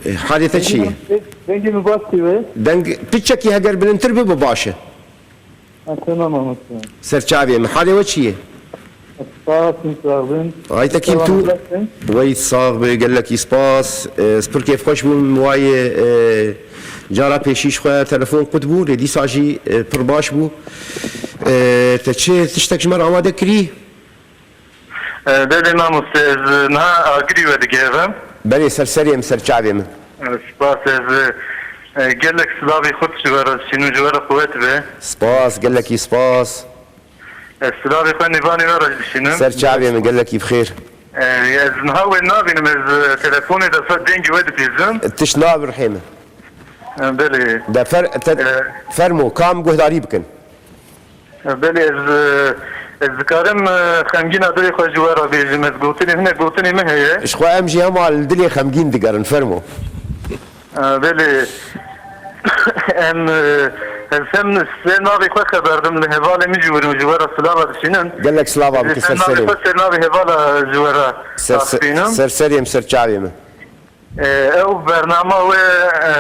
E, halê te çi ye? Dengê min, dengê min baş e we. Deng piçekî heger bilindtir bibe baş e. Ha, tamam, mamoste. Ser çavê min. Halê we çi ye? Spas, sax bin. Aytekîn, tu... Wey sax be, gelekî spas. E, ez pir kêfxweş bûm, wayê, e, cara pêşî ji xwe telefon qut bû, lê dîsa jî, e, pir baş bû. E, te çi tiştek ji me re amade kirî? E, belê mamoste, ez niha agirî we digihevim. Belê, ser serê min, ser çavê min. E, spas, ez, e, gelek silavê xurt ji we re dişînim, ji we re quwet be. Spas, gelekî spas. Ez silavê xwe nêvanê we re jî dişînim. Ser çavê min, gelekî bi xêr. E, ez niha we nabînim, ez, e, telefonê de ser dengê we dibihîzim. Tişt nabe ruhê min. E, belê. De fer-, te-, E, fermo, ka em guhdarî bikin. E, belê, ez, e, ez dikarim, e, xemgîna dilê xwe ji we re bêjim. Ez gotinê, hinek gotinê min heye. Ji xwe em jî hema li dilê xemgîn digerin, fermo. E, belê. Em, e, ez hem ser navê xwe xeber dim, li hevalê min jî wir û ji we re silava dişînin. Gelek silava bike ser serê min. Xwe ser navê hevala ji we re ser, ser serê min, ser çavê min. E, ew bernama we, e,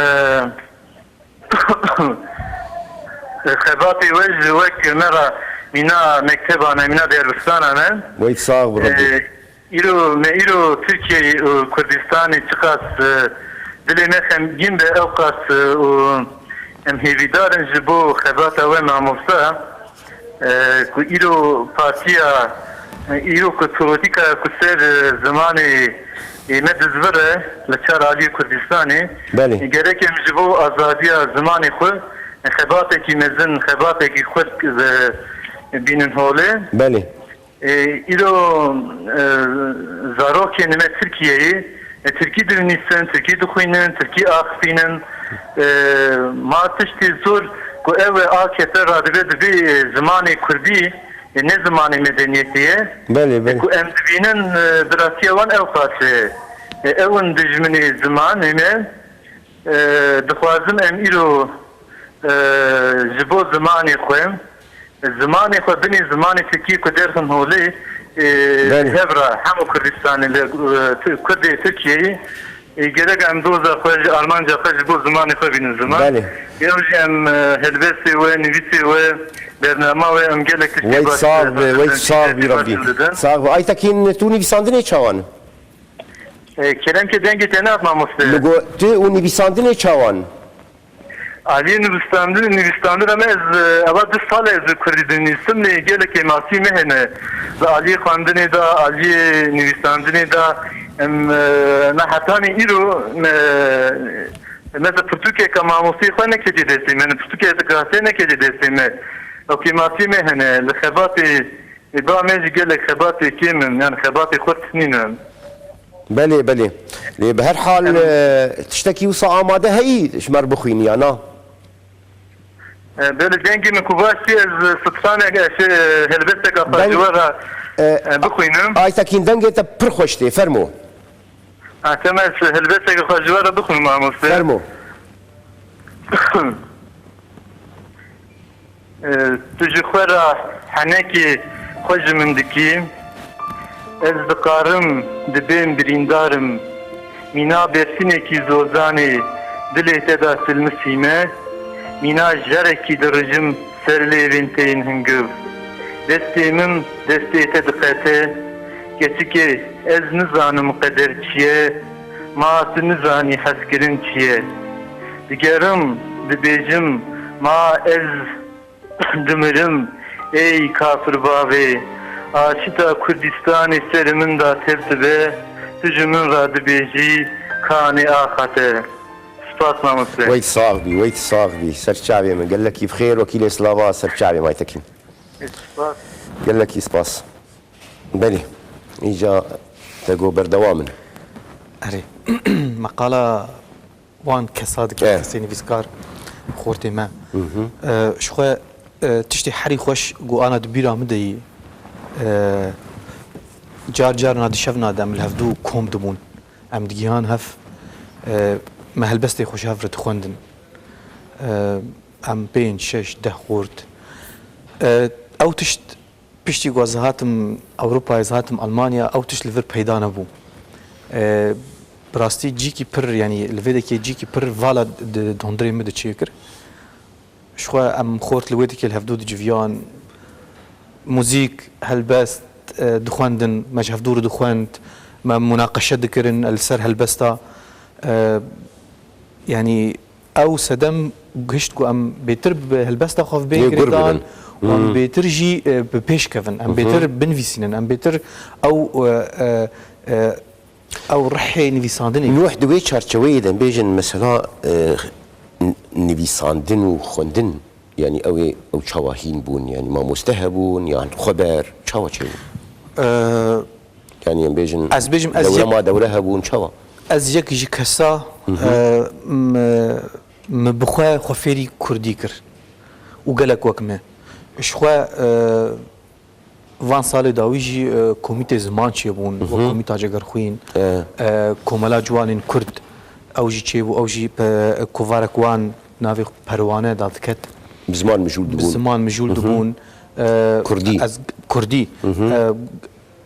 xebatê we ji wek me re mîna mektebane, mîna derbistana ne. Wey sax bi Rebbî. E, Îro, me îro Tirkiyeyê û Kurdistanê çiqas, e, dilê me xemgîn be, ew qas, e, û em hêvîdar in ji bo xebata we mamosta, e, ku îro partiya, e, îro ku polîtîkaya ku ser, e, zimanê, e, me dizvire li çar aliyê Kurdistanê, Belê. e, gerek em ji bo azadiya zimanê xwe, e, xebatekî mezin, xebatekî xurt, e, bînin holê. Belê. E, îro, e, zarokên me Tirkiyeyê, e, tirkî dinivîsin, tirkî dixwînin, tirkî axifînin. E, ma tiştê zor ku ew e A K P radibe dibê, e, zimanê kurdî, e, ne zimanê medeniyetê ye. Belê, E, belê. ku em dibînin, e, bi rastiya wan ew qas e. E, ew in dijminê zimanê me. E, dixwazim em îro, e, ji bo zimanê xwe, zimanê xwe binê zimanê Tirkî ku derxin holê, e, Belê. hev re hemû Kurdistanê li, e, Tu-, Kurdê Tirkiyeyê, e, gerek em doza xwe ji armanca xwe ji bo zimanê xwe bînin ziman. Belê. Ew jî em, e, helbestê we, nivîsê we, bernama we em gelek tiştê Wey baş sax be, wey sax bî Rebbî. Sax be. Aytekîn, tu nivîsandinê çawan? E, kerem ke dengê te nehat mamoste. Li go-, tu û nivîsandinê çawan? Aliyê nivîsandin, nivîsandina me ez, e, eva du sal e ez kurdî dinivîsim, lê gelek kêmasî me hene. Li aliyê xwendinê de, aliyê nivîsandinê de, em, e, me hetanî îro me, me de pirtûkeke mamosteyê xwe neketiye destê me, ne pirtûkeke dikase neketiye destê me. Ew kêmasî me hene. Li xebatê Ê, ba me jî gelek xebatê kêm in, yani xebatê xurt nînin. Belê, belê. Lê bi her hal, Em, e, tiştekî wisa amade heyî ji me re bixwînî ya na? E, belê, dengê min ku baş tê, ez stranek, e, şey, e, helbesteka xwe Deng-, ji we re, e, e, bixwînim. Aytekîn, dengê te pir xweş tê, fermo. Ha, tema ez helbesteka xwe ji we re bixwînim, mamoste. Fermo. Tu ji xwe re henekê xwe ji min dikî. Ez dikarim, dibêm birîndarim. Mîna berfînekî zozanê dilê te de silmisîme. Mîna jerekî dirijim ser lêvên te yên hingiv. Destê min destê te diqete. Keçikê ez nizanim qeder çi ye. Ma tu nizanî hezkirin çi ye. Digerim, dibêjim, ma ez dimirim, ey kafir bavê, aşita Kurdistanê ser min de tev dibe, tu ji min re dibêjî, kanê axa te. Spas mamoste. Wey sax bî, wey sax bî. Ser çavê min. Gelekî bi xêr, wekîlê silava ser çavê Aytekîn. Spas. Gelekî spas. Belê. Îca te got berdewam in. Erê. Meqala wan kesa dike, Eh. kesê nivîskar xortê me. Hı hı. E, ji xwe, e, tiştê herî xweş ku ana di bîra min de yî, e, car car na dişevna de em li hevdû kom dibûn. Em digihan hev, e, me helbestê xwe ji hev re dixwendin. E, Em pênc, şeş, deh xort. E, ew tişt, piştî ku ez hatim Ewropayê, ez hatim Almanya, ew tişt li vir peyda nebû. E, bi rastî cîkî pir, yanî li vê dekê cîkî pir vala di, di hundirê min de çêkir. Ji xwe em xort li wê dekê li hevdû diciviyan, muzîk, helbest, e, dixwendin, me ji hevdû re dixwend, me munaqeşe dikirin li ser helbesta. E, yanî ew sedem gihişt ku em bêtir bi helbesta xwe bên Yê gur girêdan bibin. û em Hmm. bêtir jî, e, bi pêş kevin. Em Mhm. bêtir binivîsînin, em bêtir ew, e, e, e, ew rihê nivîsandinê. Nuh, di wê çarçeweyê de em bêjin, mesela, e, n-, nivîsandin û xwendin, yanî ew ê, ew çawa hîn bûn, yanî mamoste hebûn, yan xweber, çawa çêbû? E, Yanî em bêjin, ez bêjim, ez dewrema yek dewre hebûn, çawa? Ez yek ji kesa, Mhm. e, m-, min bi xwe xwe fêrî kurdî kir û gelek wek me. Ji xwe, e, van salê dawî jî, e, komîtê ziman çêbûn, wek Mhm. komîta Cegerxwîn, E. e, komela ciwanên Kurd, ew jî çêbû, ew jî pe-, kovarek wan navê Perwane dadiket. Bi ziman mijûl Bi dibûn. ziman mijûl Mhm. dibûn. E, Kurdî. Ez, Kurdî. Mhm. E,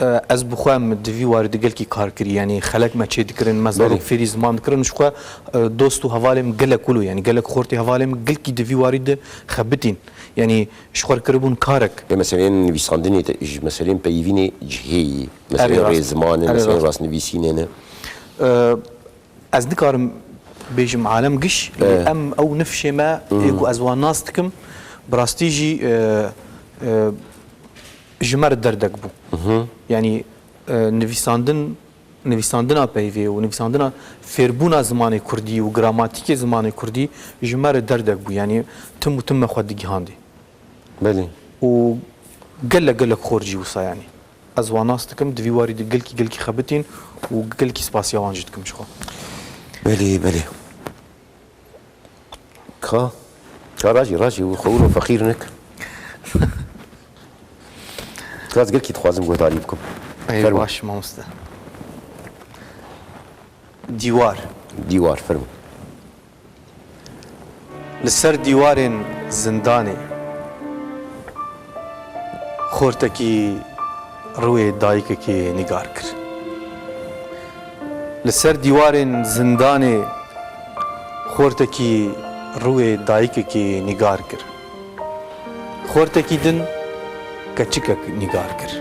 e, ez bi xwe em di vî warî de gelkî kar kirî, yanî xelek me çê dikirin, me zarok Belê. fêrî ziman dikirin, ji xwe, e, dost û hevalê min gelek wilo, yanî gelek xortê hevalê min gelkî di vî warî de xebitîn. Yanî ji xwe kiribûn karek. Lê meseleyên nivîsandinê te, ji meseleyên peyivînê cihê yî. Meseleyên Erê rast. rêziman e, Erê meseleyên rast. rastnivîsînê ne. E, ez nikarim bêjim alem giş, lê E. em ew nifşê me, Hmm. ê ku ez wan nas dikim, bi rastî jî, e, e, ji me re derdek bû. Mhm. Yanî, e, nivîsandin, nivîsandina peyvê û nivîsandina fêrbûna zimanê kurdî û gramatîkê zimanê kurdî ji me re derdek bû. Yanî tim û tim me xwe digihandê. Belê. Û gelek, gelek xor jî wisa, yanî. Ez wan nas dikim, di vî warî de gelkî, gelkî xebitîn û gelkî spasiya wan jî dikim ji xwe. Belê, belê. Ka, ka rajî, rajî, û xwe wilo feqîr nek. Ka ez gelkî dixwazim guhdarî bikim. Ey, Fermo. baş, mamoste. Dîwar. Dîwar, fermo. Li ser dîwarên zindanê xortekî rûyê dayikekê nîgar kir. Li ser dîwarên zindanê xortekî rûyê dayikekê nîgar kir. Xortekî din keçikek nîgar kir.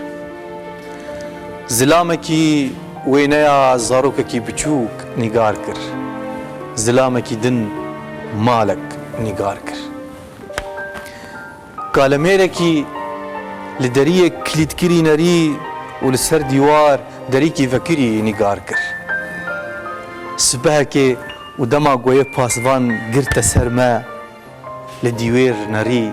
Zilamekî wêneya zarokekî biçûk nîgar kir. Zilamekî din malek nîgar kir. Kalemêrekî li deriyê kilîtkirî nerî û li ser dîwar derîkî vekirî nîgar kir. Sibehekê û dema goyê pasvan girte ser me, li dîwêr nerî,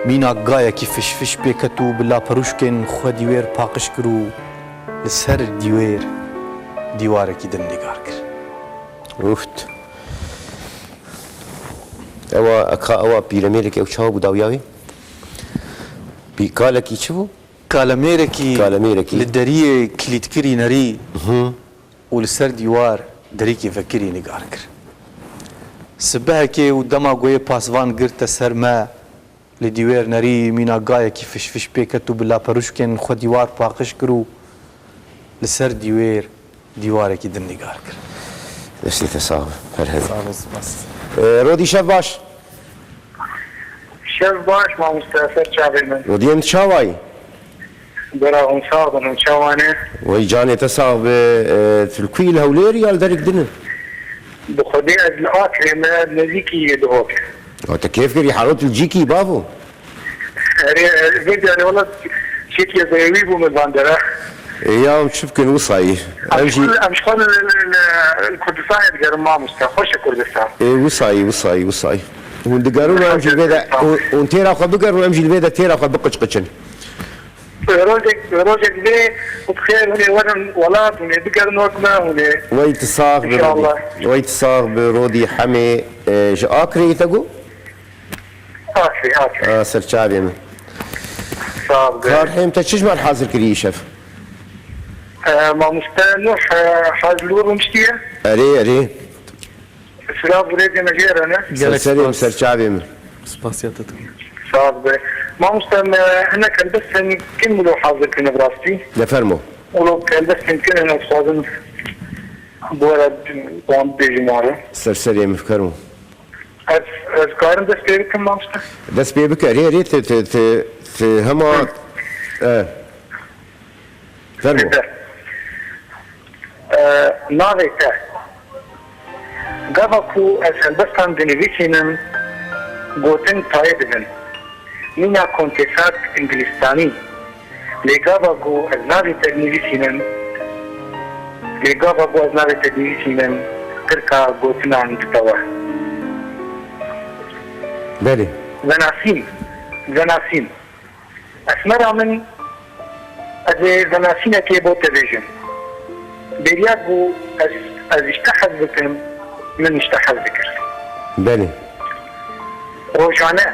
mîna gayekî fişfiş pê ket û bi laperûşkên xwe dîwêr paqij kir û li ser dîwêr dîwarekî din nîgar kir. Uft. Ewa, eka, ewa pîremêrek ew çawa bû dawiya wê? Pî-, kalekî çi bû? Kalemêrekî Kalemêrekî. li deriyê kilîtkirî nerî Hı. û li ser dîwar derîkî vekirî nîgar kir. Sibehekê û dema goyê pasvan girte ser me, li dîwêr nerî mîna gayekî fişfiş pê ket û bi laperûşkên xwe dîwar paqij kir û li ser dîwêr dîwarekî din nîgar kir. Destê te sax be, her hebî. Sağ ol, spas. Ee, Rodî, şev baş. Şev baş, mamoste, ser çavê min. Rodî, em çawa yî? Bera hûn sax bin, hûn çawa ne? Wey, canê te sax be, e, tu li ku yî, li Hewlêrî ya li derek din î? Bi Xwedê ez li Akrê me, nêzîkî Dihok. Ya te kêf kirî, halo tu li cîkî bavo? Erê, erê, vê carê wela çekî zêwî bû min van dera. E, ya em çi bikin, wisa yî. Em Em jî xwe, em ji xwe li, li, li, li Kurdistanê digerin mamoste, xweş e Kurdistan. E, wisa yî, wisa yî, wisa yî. Hûn digerin û em jî li vê de, hûn, hûn têra xwe bigerin û em jî li vê de têra xwe biqiçqiçin. Rojek, rojek bê û bi xêr hûn ê werin welat, hûn ê bigerin wek me, hûn ê. Wey tu sax bi, Rodî. İnşallah. Wey tu sax bi, Rodî Hemê, e, ji Akrê yî te got? Akrê, Akrê. A, serçavê min. Sağ ol. Karhêm, te çi ji me re hazir kirî îşev? E, mamoste Nuh, e, haz li wir rûniştiye? Erê, erê. Silav û rêzê me jê re ne. Gelek Serserê min, spas. Serçavê min. Spasiya te dikim. Sax be. Mamoste, me hinek helbestên kin wilo hazir kirine bi rastî. De fermo. Wilo helbestên kin hinek dixwazin bi we re wan bêjim wan re. Ser serê min, fermo. Ez, ez karim dest pê bikim, mamoste? Dest pê bike, rê, rê, ti, ti, ti, ti hema, e, fermo. Bike. E, navê te. Gava ku ez helbestan dinivîsînim, gotin tayê dibin. Mîna kontêsat îngilîstanî. Lê gava ku ez navê te dinivîsînim, lê gava ku ez navê te dinivîsînim, tirka gotinan ditewe. Belê. Venasîn, venasîn. Esmera min, ez ê venasînekê bo te bêjim. Bêriya ku ez, ez ji te hez bikim, min ji te hez dikir. Belê. Rojane.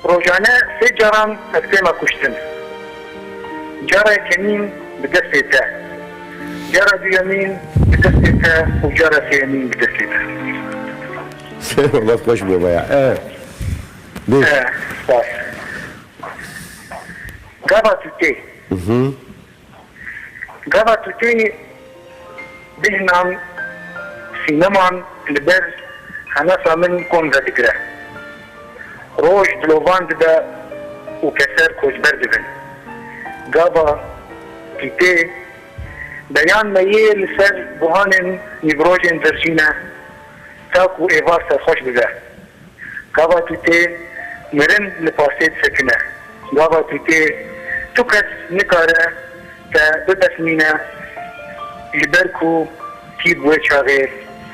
Rojane sê caran ez tême kuştin. Cara yekemîn bi destê te. Cara duyemîn bi destê te û cara sêyemîn bi destê te. Wela xweş bû baya. E. Bêj. E, spas. Gava tu tê. Mhm. Gava tu tê bêhnan sîneman li ber henasa min kon vedigre. Roj dilovan dibe û keser koçber dibin. Gava tu tê beyan me yê li ser buhanên nîvrojên derjî ne, ta ku êvar serxweş bibe. Gava tu tê mirin li pastê disekine. Gava tu tê tu kes nikare te bibesmîne, ji ber ku tî bi wê çaxê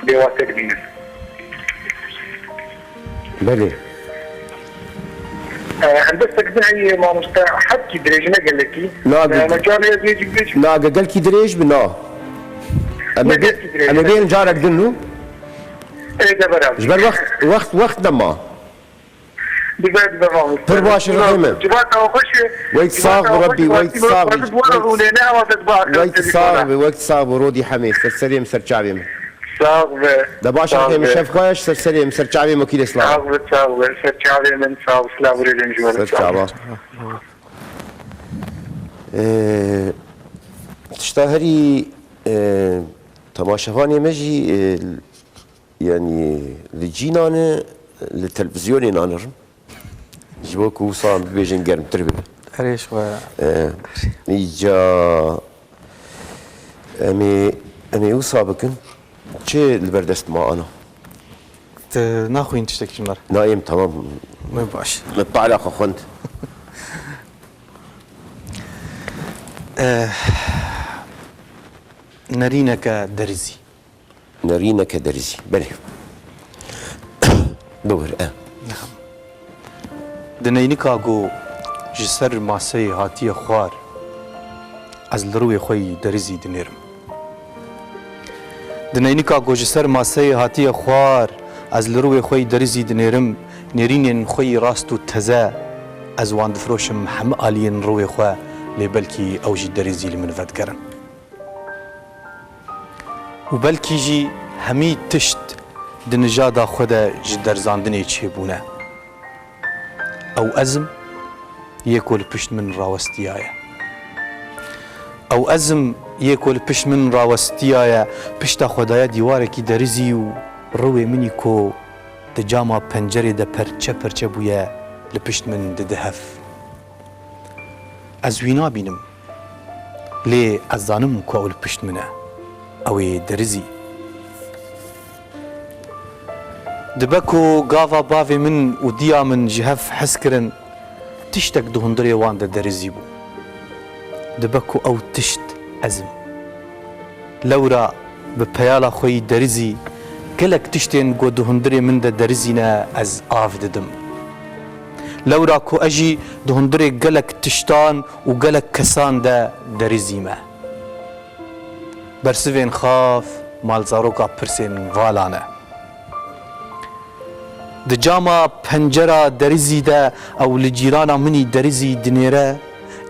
bêwate dibînin. Belê. E, helbestek din heye mamoste, hepkî dirêj ne gelekî. Na, e, ge-, me carê ez yê cî bêjim. Na, ge-, gelkî dirêj bi, na. Em ê bê-, gelkî dirêj em ê ne. Bêjin carek din nû. Ê, de beraber. Ji ber wext, wext, wext nema. Dibe, dibe, mamoste. Pir baş e, rehî min. Civata xweş e. Wek sax bi Rebbî, wek sax bi. Wek sax bi, wek sax bi, Rodî Hemê, ser serê min, ser çavê min. Sax be. De baş e, rehî min, şev xweş, ser serê min, ser çavê min, wekîlê silav. Sax be, sax be, ser çavê min, sax be, silav û rêzên ji we re. Ser çava. Ee, tişta herî, ee, temaşevanê me jî, ee, Yanî li cî nane, li televîzyonê nanirin. Ji bo ku wisa em bibêjin germtir bibe. Erê ji xwe. Ee, îca em ê, em ê wisa bikin. Çi li ber dest ma ana? Tu naxwîn tiştek ji min re? Na, em temam. Me baş. Me para xwe xwend. Eh, nerîneke derizî. Nerîneke derizî. Belê. Biwir, e. Di neynika ku ji ser maseyê hatiye xwar, ez li rûyê xwe yî derizî dinêrim. Di neynika ku ji ser maseyê hatiye xwar, ez li rûyê xwe yî derizî dinêrim, nêrînên xwe yî rast û teze, ez wan difiroşim hemî aliyên rûyê xwe, lê belkî ew jî derizî li min vedigerin. Û belkî jî hemî tişt di nijada xwe de ji derzandinê çêbûne. Ew ezm yê ku li pişt min rawestiyaye. Ew ezm yê ku li pişt min rawestiyaye, pişta xwe daye dîwarekî derizî û rûyê min î ku di cama pencerê de perçe perçe bûye, li pişt min dide hev. Ez wî nabînim. Lê ez zanim ku ew li pişt min e. Ew ê derizî. Dibe ku gava bavê min û diya min ji hev hez kirin, tiştek di hundirê wan de derizî bû. Dibe ku ew tişt ez im. Lewra bi peyala xwe yî derizî, gelek tiştên ku di hundirê min de derizî ne, ez av didim. Lewra ku ez jî di hundirê gelek tiştan û gelek kesan de derizî me. Bersivên xav malzaroka pirsên vala ne. Di cama pencera derizî de ew li cîrana min î derizî dinêre,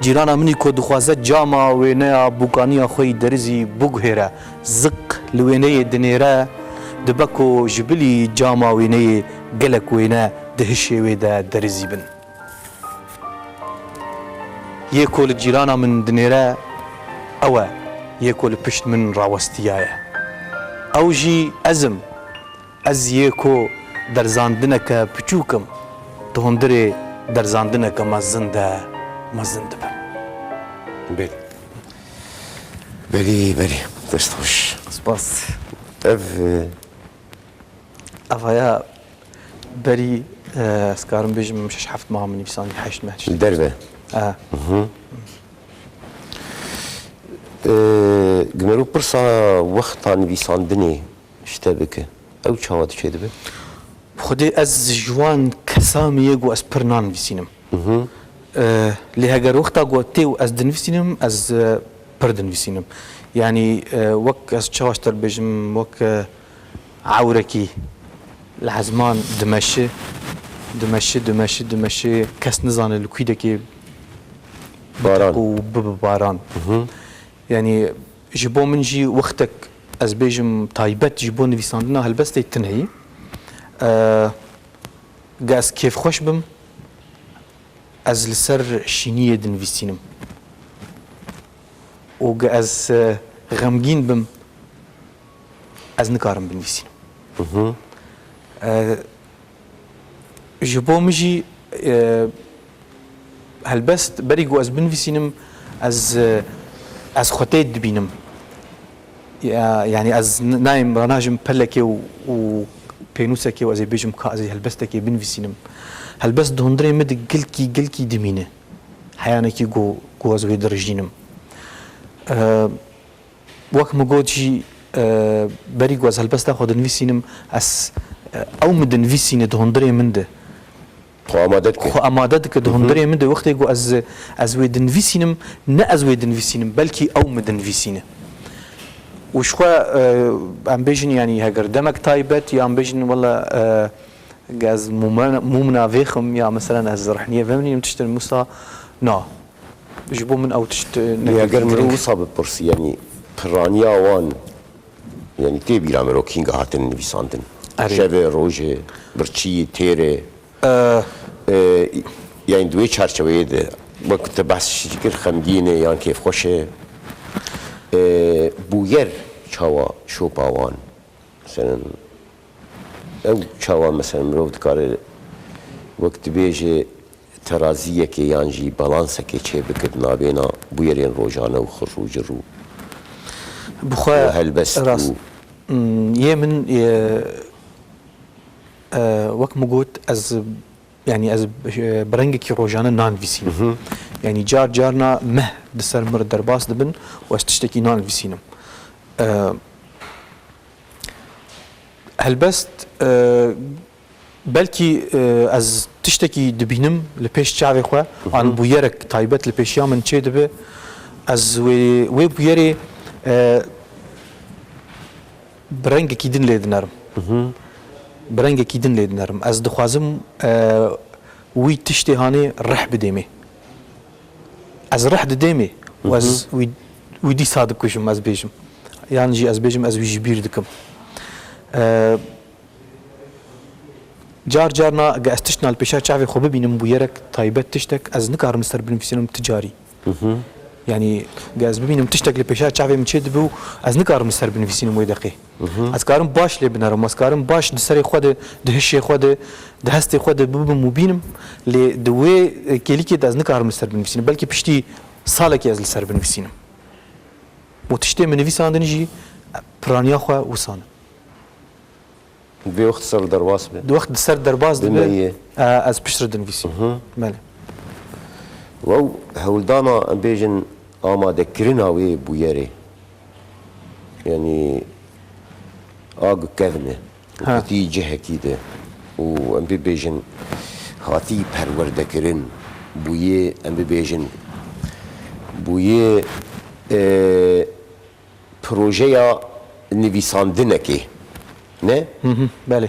cîrana min î ku dixwaze cama wêneya bûkaniya xwe yî derizî biguhêre, ziq li wêneyê dinêre, Dibe ku ji bilî cama wêneyê gelek wêne di hişê wê de derizî bin. Yê ku li cîrana min dinêre ew e, yê ku li pişt min rawestiyaye. Ew jî ez im. Ez yê ku derzandineke piçûk im, di hundirê derzandineke mezin de mezin dibim. Belê. Belê, belê. Dest xweş. Spas. Ev, e, Evaya berî, e, ez karim bêjim şeş heft meha min nivîsandî, heşt meh tiştê. Li derve. E. Mhm. E, Gimero pirsa wexta nivîsandinê ji te bike. Ew çawa diçe dibe? Xwedê ez ji wan kesa me ye ku ez pir nanivîsînim. Mhm. E, lê heger wexta ku tê û ez dinivîsînim, ez, e, pir dinivîsînim. Yanî, e, wek ez çawa ji te bêjim, wek, e, ewrekî li ezman dimeşi, dimeşi, dimeşi, dimeşi, kes nizane li kû dekê Baran. Û bibe baran. Mhm. Yanî ji bo min jî wextek ez bêjim taybet ji bo nivîsandina helbestê tune ye. E, ge ez kêfxweş bim, ez li ser şîniyê dinivîsînim. Û ge ez, e, xemgîn bim, ez nikarim binivîsînim. Mhm. E, ji bo min jî, e, helbest berî ku ez binivîsînim, ez, e, ez xwe tê dibînim. Ya, yanî ez n-, nayêm ranajim pelekê û, û pênûsekê û ez ê bêjim ka ez ê helbestekê binivîsînim. Helbest di hundirê min de gilkî, gilkî dimîne. Heyanekî ku, ku ez wê dirijînim. E, wek min got jî, e, berî ku ez helbesta xwe dinivîsînim, ez, e, ew min dinivîsîne di hundirê min de. Xwe amade dike. Xwe amade dike di hundirê min de. Wextê ku ez, ez wê dinivîsînim, ne ez wê dinivîsînim, belkî ew min dinivîsîne. Û ji xwe, e, em bêjin, yanî heger demek taybet, ya em bêjin, wela, e, ge ez mûmena-, mûmina vêxim, ya meselen ez rehniyê vemînim tiştin wisa, na. Ji bo min ew tişt, e, Lê ne eger mirov girîng. Wisa bipirsî, yanî piraniya wan, yanî tê bîra mirov kînga hatin nivîsandin. Erê. Şevê, rojê, birçî, têrê. E, e, yanî di wê çarçeweyê de, wek tu behs jî kir, xemgîn e yan kêfxweş e. E, bûyer çawa şopa wan? Meselen, ew çawa, meselen, mirov dikare wek dibêje teraziyekê yan jî balansekê çêbike di navêna bûyerên rojane û xir û cir û Bi xwe û helbest rast. Û Hmm, yê min, e, e, wek min got, ez, yanî ez, e, bi rengekî rojane nanivîsînim. Mhm. Yanî car carna meh di ser min re derbas dibin û ez tiştekî nanivîsînim. E, Helbest, e, belkî, e, ez tiştekî dibînim li pêş çavê xwe, an bûyerek taybet li pêşiya min çêdibe. Ez wê, wê bûyerê, e, bi rengekî din lê dinerim. Bi rengekî din lê dinerim. Ez dixwazim, e, wî tiştê hanê rih bidêmê. Ez rih didêmê û ez wî, wî dîsa dikujim, ez bêjim. Yan jî ez bêjim, ez wî ji bîr dikim. E, Car carna ge ez tiştna li pêşa çavê xwe bibînim, bûyerek taybet tiştek, ez nikarim li ser binivîsînim ti carî. Yanî ge ez bibînim tiştek li pêşa çavê min çê dibe û ez nikarim li ser binivîsînim wê deqê. Ez karim baş lê binerim, ez karim baş di serê xwe de, di hişê xwe de, di hestê xwe de bibim û bînim, lê di wê, e, kêlîkê de ez nikarim li ser binivîsînim. Belkî piştî salekê ez li ser binivîsînim. Û tiştê min nivîsandin jî piraniya xwe wisan e. Vê wext ser derbas be. Di wext di ser derbas dibe, Dime ye. e, ez piştre dinivîsim. Mhm. Belê. Wew hewldana, em bêjin, amadekirina wê bûyerê. Yanî, a ku kevne, Ha. Ketî cihekî de û em bibêjin, hatî perwerdekirin, bûyê, em bibêjin, bûyê, e, projeya nivîsandinekê, ne? Hı hı, belê.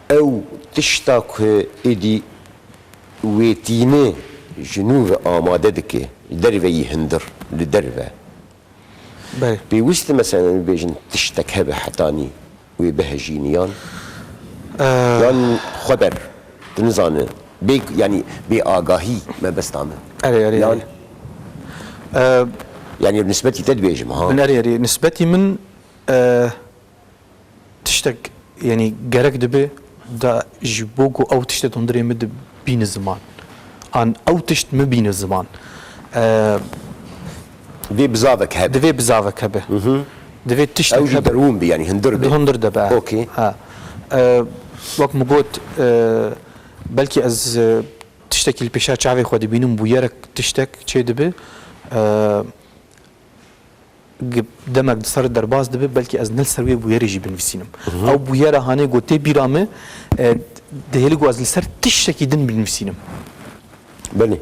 Ew tişta ku êdî wê tîne ji nû ve amade dike, li derveyî hundir, li derve. Belê. Pêwîst e, mesela, em bêjin tiştek hebe hetanî wê bihejînî yan? Ee, Yan xweber, tu nizane, bê, yanî bê agahî mebesta me. Erê, erê, Yan, erê. Ee, yanî nisbetî te dibêjim, ha? Min erê, erê. Nisbetî min, ee, tiştek, yanî gerek dibe da ji bo ku ew tiştê hundirê min dibîne ziman. An ew tişt min bîne ziman. Ee, Divê bizavek hebe. Divê bizavek hebe. Divê tiştek Ew jî hebe. Derûn be, yanî hundir be. Di hundir de be. Okey. Ha. Ee, wek min got, ee, belkî ez, ee, tiştekî li pêşa çavê xwe dibînim, bûyerek tiştek çê dibe. Ee, Gi-, demek di ser derbas dibe, belkî ez ne li ser wê bûyerê jî binivîsînim. Ew bûyera hanê ku tê bîra min, e, dihêle ku ez li ser tiştekî din binivîsînim. Belê.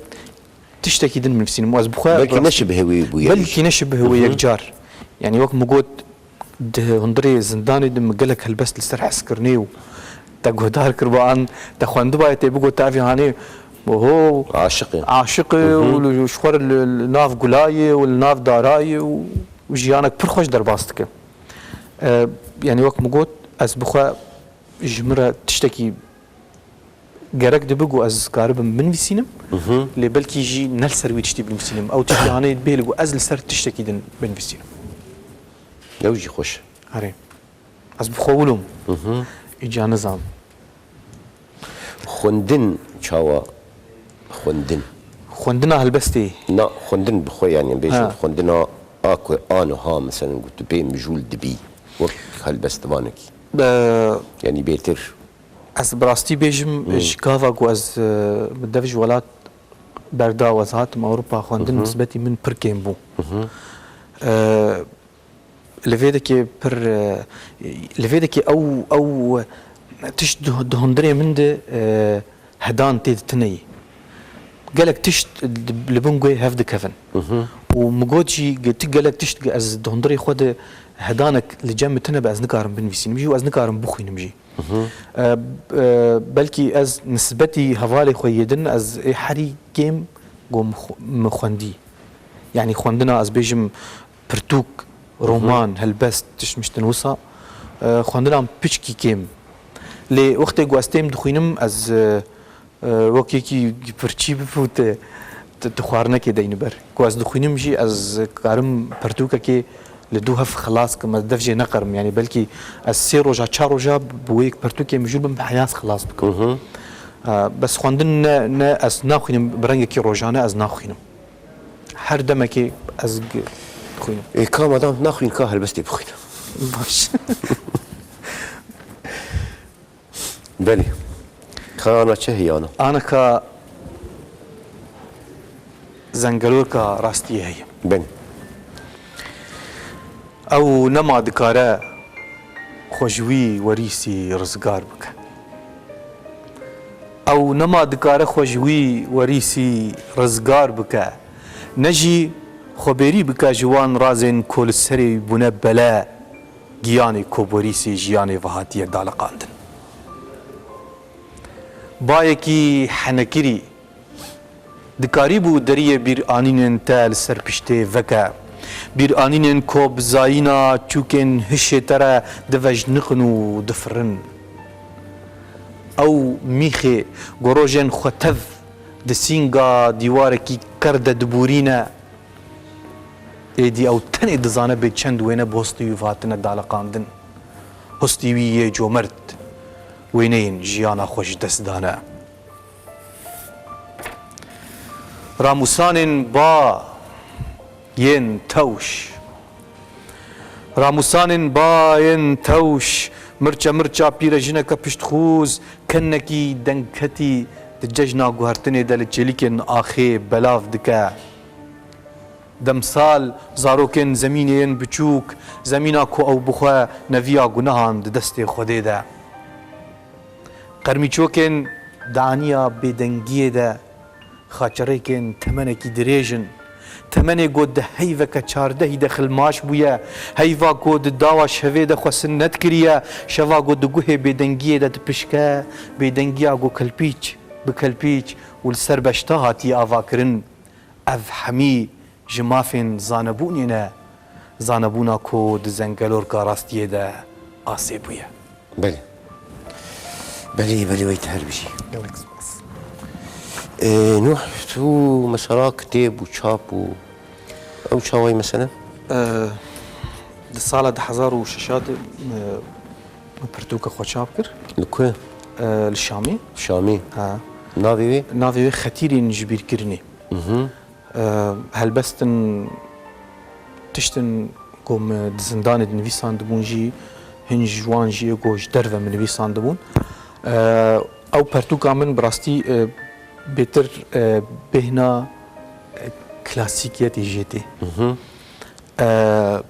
Tiştekî din binivîsînim. Ez bi xwe Belkî bi rastî neşibihe wê bûyerê Belkî jî. neşibihe wê yekcar. Yanî wek min got, di hundirê zindanê de min gelek helbest li ser hezkirinê û te guhdar kiriba an te xwendibaye tê bigot te evî hanê Oho, Aşiq e. aşiq e û li, ji xwe re li, li nav gula ye û li nav dara ye û, û jiyanek pir xweş derbas dike. E, yanî wek min got, ez bi xwe ji min re tiştekî gerek dibe ku ez karibim binivîsînim, lê belkî jî ne li ser wî tiştî binivîsînim. Ew tiştê hanê bêle ku ez li ser tiştekî din binivîsînim. Ew jî xweş. Erê. Ez bi xwe wilo me. Îca nizam. Xwendin çawa? Xwendin. Xwendina helbestê. Na, xwendin bi xwe, yanî, bêjin Ha. xwendina a ku a niha, meselen, ku tu pê mijûl dibî, wek helbestvanekî. Be- Yanî bêtir. Ez bi rastî bêjim, ji gava ku ez, e, min dev ji welat berda û ez hatim Ewropa, xwendin nisbetî min pir kêm bû. E, Li vê dekê pir, e, li vê dekê ew, ew tişt di, di hundirê min de, e, hedan tê di tune yî. Gelek tişt di, li bin guhê hev dikevin. Û min got jî, ge-, tu gelek tişt ge-, ez di hundirê xwe de hedanek li cem min tune be, ez nikarim binivîsînim jî û ez nikarim bixwînim jî. E, e, belkî ez nisbetî hevalê xwe yê din, ez ê herî kêm ku min xwe-, min xwendî. Yanî xwendina, ez bêjim, pirtûk, roman, helbest, tişt mişt in wisa, e, xwendina min piçkî kêm. Lê wextê ku ez têm dixwînim, ez, e, e, wek yekî pirçî bibû, tu, tu, tu xwarinekê deyni ber. Ku ez dixwînim jî, ez karim pirtûkekê li dû hev xilas kim, ez dev jê neqerim. Yanî belkî ez sê roja, çar roja bi wê yek pirtûkê mijûl bim, bi heyas xilas bikim. E, bes xwendin ne, ne, ez naxwînim, bi rengekî rojane ez naxwînim. Her demekê ez g-, dixwînim. Ê, ka madam naxwîn, ka helbestê bixwîne. Baş. Belê. Ka ana çi heye ana? Ana ka zengeloka rastiyê heye. Belê. Ew nema dikare xwe ji wî werîsî rizgar bike. Ew nema dikare xwe ji wî werîsî rizgar bike, ne jî xwebêrî bike ji wan razên ku li serê bûne bele, giyanê ku bi werîsê jiyanê ve hatiye daliqandin. Bayekî henekirî Dikarîbû deriyê bîranînên te li ser piştê veke. Bîranînên ku bi zayîna çûkên hişê te re divejniqin û difirin. Ew mîxê ku rojên xwe tev di sînga dîwarekî ker de dibûrîne, êdî ew tenê dizane bê çend wêne bi hostî wî ve hatine daliqandin. Hostî wî yê comert, wêneyên jiyana xwe ji dest dane. Ramûsanên ba yên tewş. Ramûsanên ba yên tewş, mirçe mirça pîrejineke piştxûz, kenekî dengketî di cejna guhertinê de li çêlîkên axê belav dike. Demsal zarokên zemînê yên biçûk, zemîna ku ew bixwe neviya gunehan di destê Xwedê de. Qermîçokên daniya bêdengiyê de, xaçerêkên temenekî dirêj in. Temenê ku di heyveke çardehî de xilmaş bûye, heyva ku di dawa şevê de xwe sinnet kiriye, şeva ku di guhê bêdengiyê de dipişke, bêdengiya ku kelpîç bi kelpîç û li ser beşta hatiye avakirin. Ev hemî ji mafên zanebûnê ne. zanebûna ku di zengelorka rastiyê de asê bûye. Belê. Belê, belê, wey te her bijî. Gelek spas. Ee, Nuh, tu mesela kitêb û çap û ew çawayî mesele? Ee, di sala du hezar û şeş de, e, min pirtûka xwe çap kir. Li ku? Ee, li Şamê. Şamê? Ha. Navê wê? Navê wê Xetîrên Jibîrkirinê. Mhm. Ee, helbestin tiştin ku min di zindanê dinivîsandibûn jî, hin ji wan jî yê ku ji derve min nivîsandibûn. Ee, ew pertûka min bi rastî, e, bêtir, e, bêhna, e, klasîkiyetê jê tê. Mhm. Ee,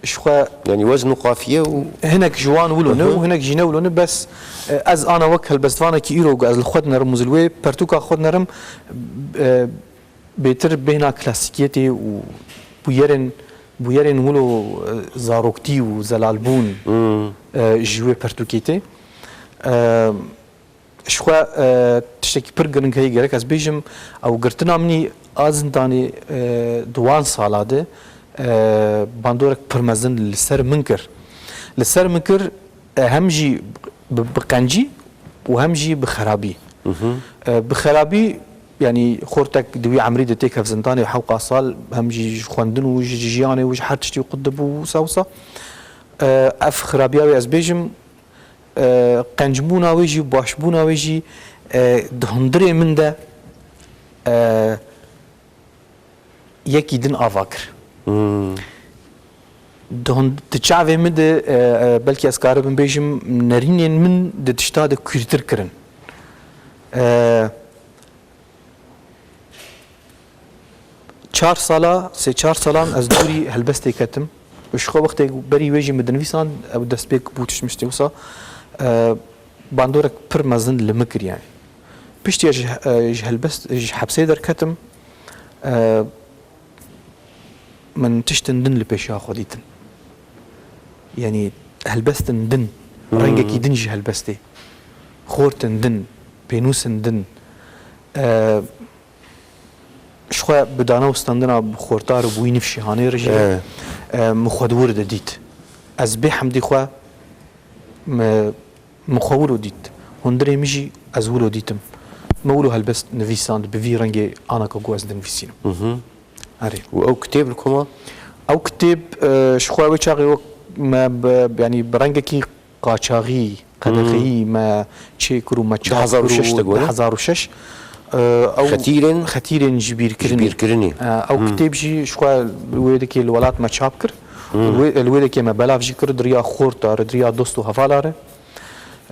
Ji xwe Yanî wezn û qafiye û hinek ji wan wilo ne û hinek jî ne wilo ne, bes, e, ez ana wek helbestvanekî îro ku ez li xwe dinerim û zilwê pertûka xwe dinerim, e, bêtir bêhna klasîkiyetê û bûyerên, bûyerên wilo, e, zaroktî û zelalbûn, e, ji wê pertûkê tê. E, Ji xwe, e, tiştekî pir giring heye, gerek ez bêjim, ew girtina min î a zindanê, e, di wan sala de, e, bandorek pir mezin li ser min kir. Li ser min kir, e, hem jî bi, bi qencî û hem jî bi xerabî. E, bi xerabî, yanî xortek di wî emrî de têkev zindanê hewqa sal, hem jî ji xwendin û ji jiyanê û ji her tiştî qut dibû wisa wisa. E, ev xerabiya wê ez bêjim, e, qencbûna wê jî, başbûna wê jî, e, di hundirê min de, e, yekî din ava kir. Hmm. Di hund-, di çavê min de, e, e, belkî ez karibim bêjim, nerînên min di tişta de kûrtir kirin. E, Çar sala, sê çar salan ez dûrî helbestê ketim. Ji xwe wextê berî wê jî min dinivîsand, ew destpêk bû tişt miştê wisa, e, bandorek pir mezin li min kiriye. Piştî ez ji, e, ji helbest, ji hepsê derketim, e, min tiştin din li pêşiya xwe dîtin. Yanî helbestin din, Hmm. rengekî din ji helbestê. Xortin din, pênûsin din. E, Ji xwe bi dana û standina xortar û bi wî nifşî hanê re jî, Evet. e, min xwe di wir de dît. Ez bê hemdî xwe, mi, min xwe wilo dît. Hundirê min jî ez wilo dîtim. Me wilo helbest nivîsand bi vî rengê anaka ku ez dinivîsînim. Mhm. Erê. Û ew kitêb li ku ma? Ew kitêb, e, ji xwe wê çaxê wek me bi, yanî bi rengekî qaçaxî, qedexeyî me çêkir û me çap kir û di hezar û şeş de gore? Di hezar û şeş, e, ew Xetîrên? Xetîrên jibîrkirinê. Jibîrkirinê. E, ew Hmm. kitêb jî ji xwe wê dikê li welat me çap kir. Hmm. Wê, li wê dikê me belav jî kir, di riya xorta re, di riya dost û hevala re.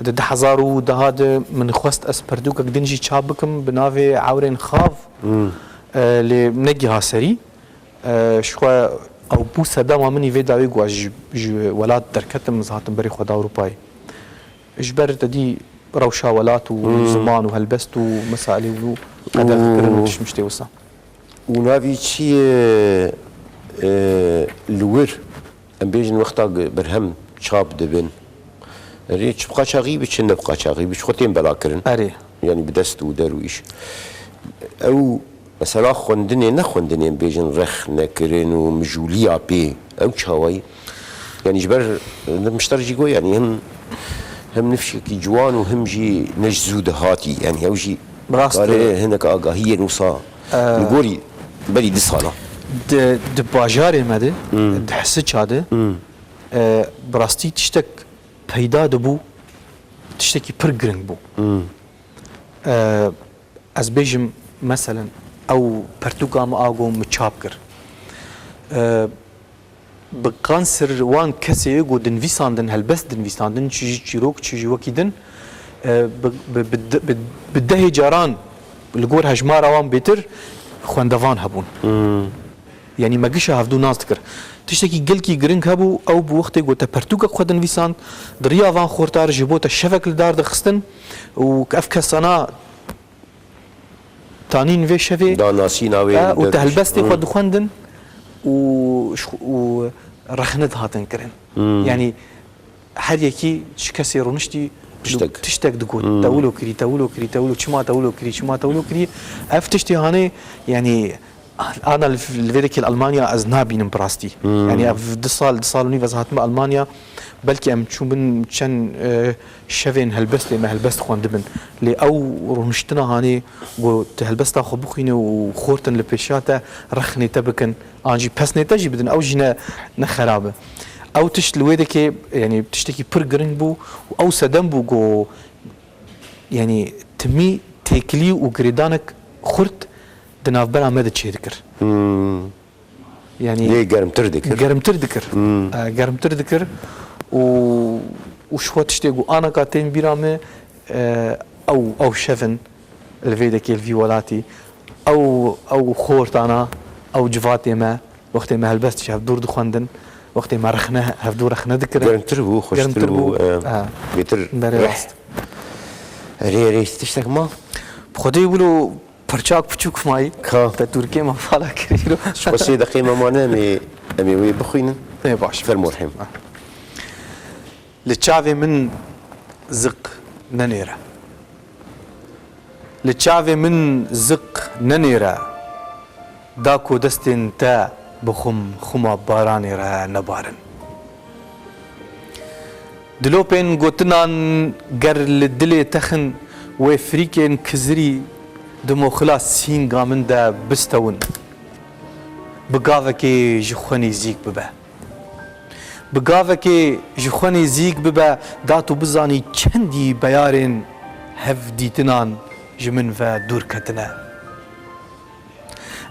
Di du hezar û deha de min xwest ez pertûkek din jî çap bikim bi navê Ewrên Xav. Hmm. E, lê negiha serî. E, ji xwe ew bû sedema min î vê dawî ku ez ji, ji welat derketim, ez hatim berê xwe da Ewropayê. Ji ber te dî rewşa welat û Hmm. ziman û helbest û mesailê û qedexekirin û Û- tişt miştê wisa. Û navî çi ye, e, li wir, em bêjin wexta berhem çap dibin. Erê, çi bi qaçaxî bi, çi ne bi qaçaxî bi, ji xwe tên belakirin. Erê. Yanî bi dest û der û îş. Ew mesela xwendinê, ne xwendinê em bêjin rex nekirin û mijûliya pê. Ew çawayî? Yanî ji ber, e, mişter jî got, yanî him, him nifşekî ciwan û him jî ne ji zû de hatî. Yanî ew jî Rast e. Kare hinek agahiyên wisa Ee, li gorî berî du sala. Di, di bajarê me de, Hmm. di Hisiça de, Hmm. e, bi rastî tiştek peyda dibû, tiştekî pir giring bû. Hmm. E, ez bêjim, meselen, ew pertûka min a ku min çap kir. E, bi qansir wan kesê ku dinivîsandin, helbest dinivîsandin, çi jî çîrok, çi jî wekî din, e, bi, bi, bi, bi, bi dehê caran li gor hejmara wan bêtir xwendevan hebûn. Hmm. Yanî me gişa hevdû nas dikir. Tiştekî gelkî giring hebû, ew bi wextê ku te pertûkek xwe dinivîsand, di riya van xortar ji bo te şevek li dar dixistin û ev kesana tanîn vê şevê, Danasîna wê e, û te helbestê xwe Hmm. dixwendin û, û rexne dihatin kirin. Hmm. Yanî her yekî ji kesê rûniştî Tiştek. tiştek digot. Hmm. Te wilo kirî, te wilo kirî, te wilo, çima te wilo kirî, çima te wilo kirî. Ev tiştê hanê, yanî Ana li, li vê dekê li Almanya ez nabînim bi rastî. Hmm. Yani ev du sal, du sal û nîv ez hatime Almanya. Belkî em çûbin çend, e, şevên helbestê me helbest xwendibin. Lê ew rûniştina hanê ku tu helbesta xwe bixwîne û xortin li pêşiya te rexnê te bikin, an jî pesnê te jî bidin, ew jî ne, ne xerab e. Ew tişt li wê dekê, yani tiştekî pir giring bû û ew sedem bû ku, yani timî têkilî û girêdanek xurt di navbera me de çêdikir. Hmm. Yani Lê germtir dikir. germtir dikir. Hmm. E, germtir dikir û, û ji xwe tiştê ku anaka tên bîra me, e, ew, ew şevin li vê dekê li vî welatî, ew, ew xortana, ew civatê me, wextê me helbest ji hevdûr dixwendin, wextê me rexne, hevdû rexne dikirin. Germtir bû, xweştir Germtir bû, bû. e, Ha. bêtir Belê reh. rast. Erê, erê, tiştek ma? Bi Xwedê wilo Pirçak piçûk mayî. Ka. Te Tirkê me fala kirî ro. Ji xwe sê deqê me mane, em ê, em ê wê bixwînin. Ê baş. Fermo rehîm. Li çavê min ziq nenêre. Li çavê min ziq nenêre. Da ku destên te bi xum xuma baranê re nebarin. Dilopên gotinan ger li dilê te xin, wê firîkên kizirî di moxila sînga min de bistewin. Bi gavekê ji xwe nêzîk bibe. Bi gavekê ji xwe nêzîk bibe, da tu bizanî çendî beyarên hevdîtinan ji min ve dûr ketine.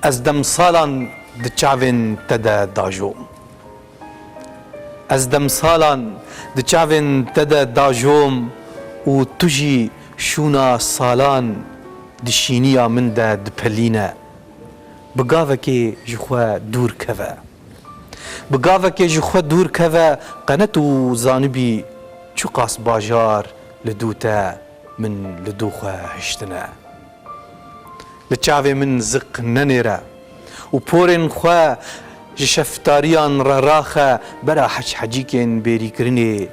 Ez demsalan di çavên te de dajom. Ez demsalan di çavên te de dajom û tu jî şûna salan di şîniya min de dipelîne. Bi gavekê ji xwe dûr keve. Bi gavekê ji xwe dûr keve, qe ne tu zanibî çiqas bajar li dû te, min li dû xwe hiştine. Li çavê min ziq nenêre û porên xwe ji şeftariyan re raxe, bera heçhecîkên bêrîkirinê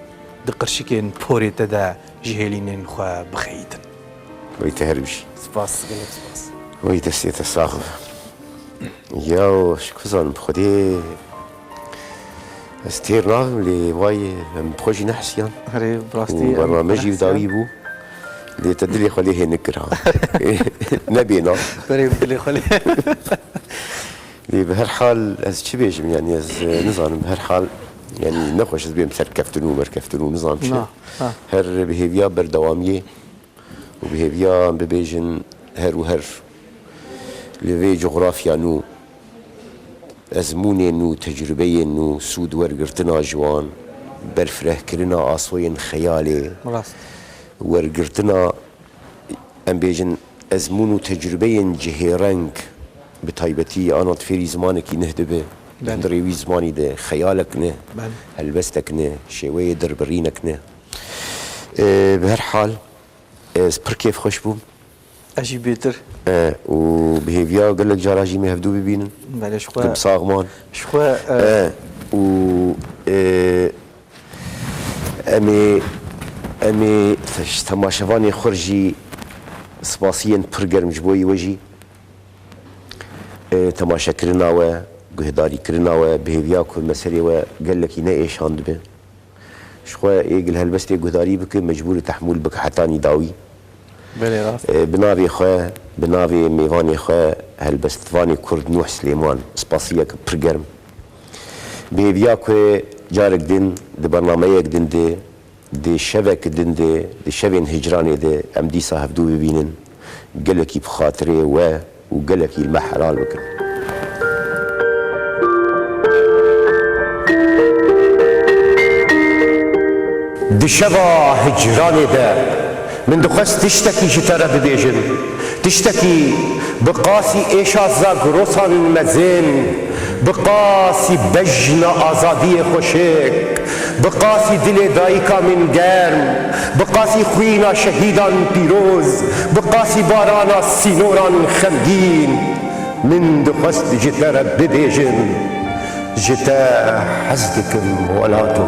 di qirşikên porê te de ji hêlînên xwe bixeyîtin. Wey te her bijî. Spas, gelek spas. Wey destê te sax be. Ya, ji ku zanim, bi Xwedê ez têr nabim, lê vay, em bi xwe jî nehesiyan. Erê, bi rastî, Û em bername jî bi nehesiyan. dawî bû. Lê te dilê xwe lê hênik kir ha. Nebêna. Berê dilê xwe lê. Lê bi her hal ez çi bêjim, yani ez, e, nizanim, bi her hal, yani nexweş ez bêm serkeftin û merkeftin û nizam çi. Na, ha. Her bi hêviya berdewamiyê û bi hêviya em bibêjin her û her li vê cografya nû ezmûnên nû, tecrûbeyên nû, sûd wergirtina ji wan, berfirehkirina asoyên xeyalê, Rast. wergirtina, em bêjin, ezmûn û tecrûbeyên cihêreng, bi taybetî ana tu fêrî zimanekî neh dibe, Belê. di rêwî zimanî de xeyalek ne, Belê. helbestek ne, şêweyê derbirînek ne. E, bi her hal, ez pir kêfxweş bûm. Ez jî bêtir. E, û bi hêviya gelek cara jî me hevdû bibînin. Belê, ji xwe. Tim saxman. Ji xwe, e, E, û, e, em ê, em ê ji temaşevanê xwe jî spasiyên pir germ ji bo we jî. E, temaşekirina we, guhdarîkirina we, bi hêviya ku me serê we gelekî ne êşan dibe. Ji xwe ê gil helbestê guhdarî bike, mecbûr e tehmûl bike hetanî dawî. Belê, rast. E, bi navê xwe, bi navê mêvanê xwe, helbestvanê Kurd Nûh Silêman, spasiyek pir germ. Bi hêviya ku carek din di bernameyek din de, di şevek din de, di şevên hicranê de em dîsa hevdû bibînin, gelekî bi xatirê we û gelekî li me helal bikin. Di şeva hicranê de min dixwest tiştekî ji te re bibêjim. Tiştekî bi qasî êşa zagrosan mezin, bi qasî bejna azadiyê xweşik, bi qasî dilê dayika min germ, bi qasî xwîna şehîdan pîroz, bi qasî barana sînoran xemgîn, min dixwest ji te re bibêjim, ji te hez dikim welato.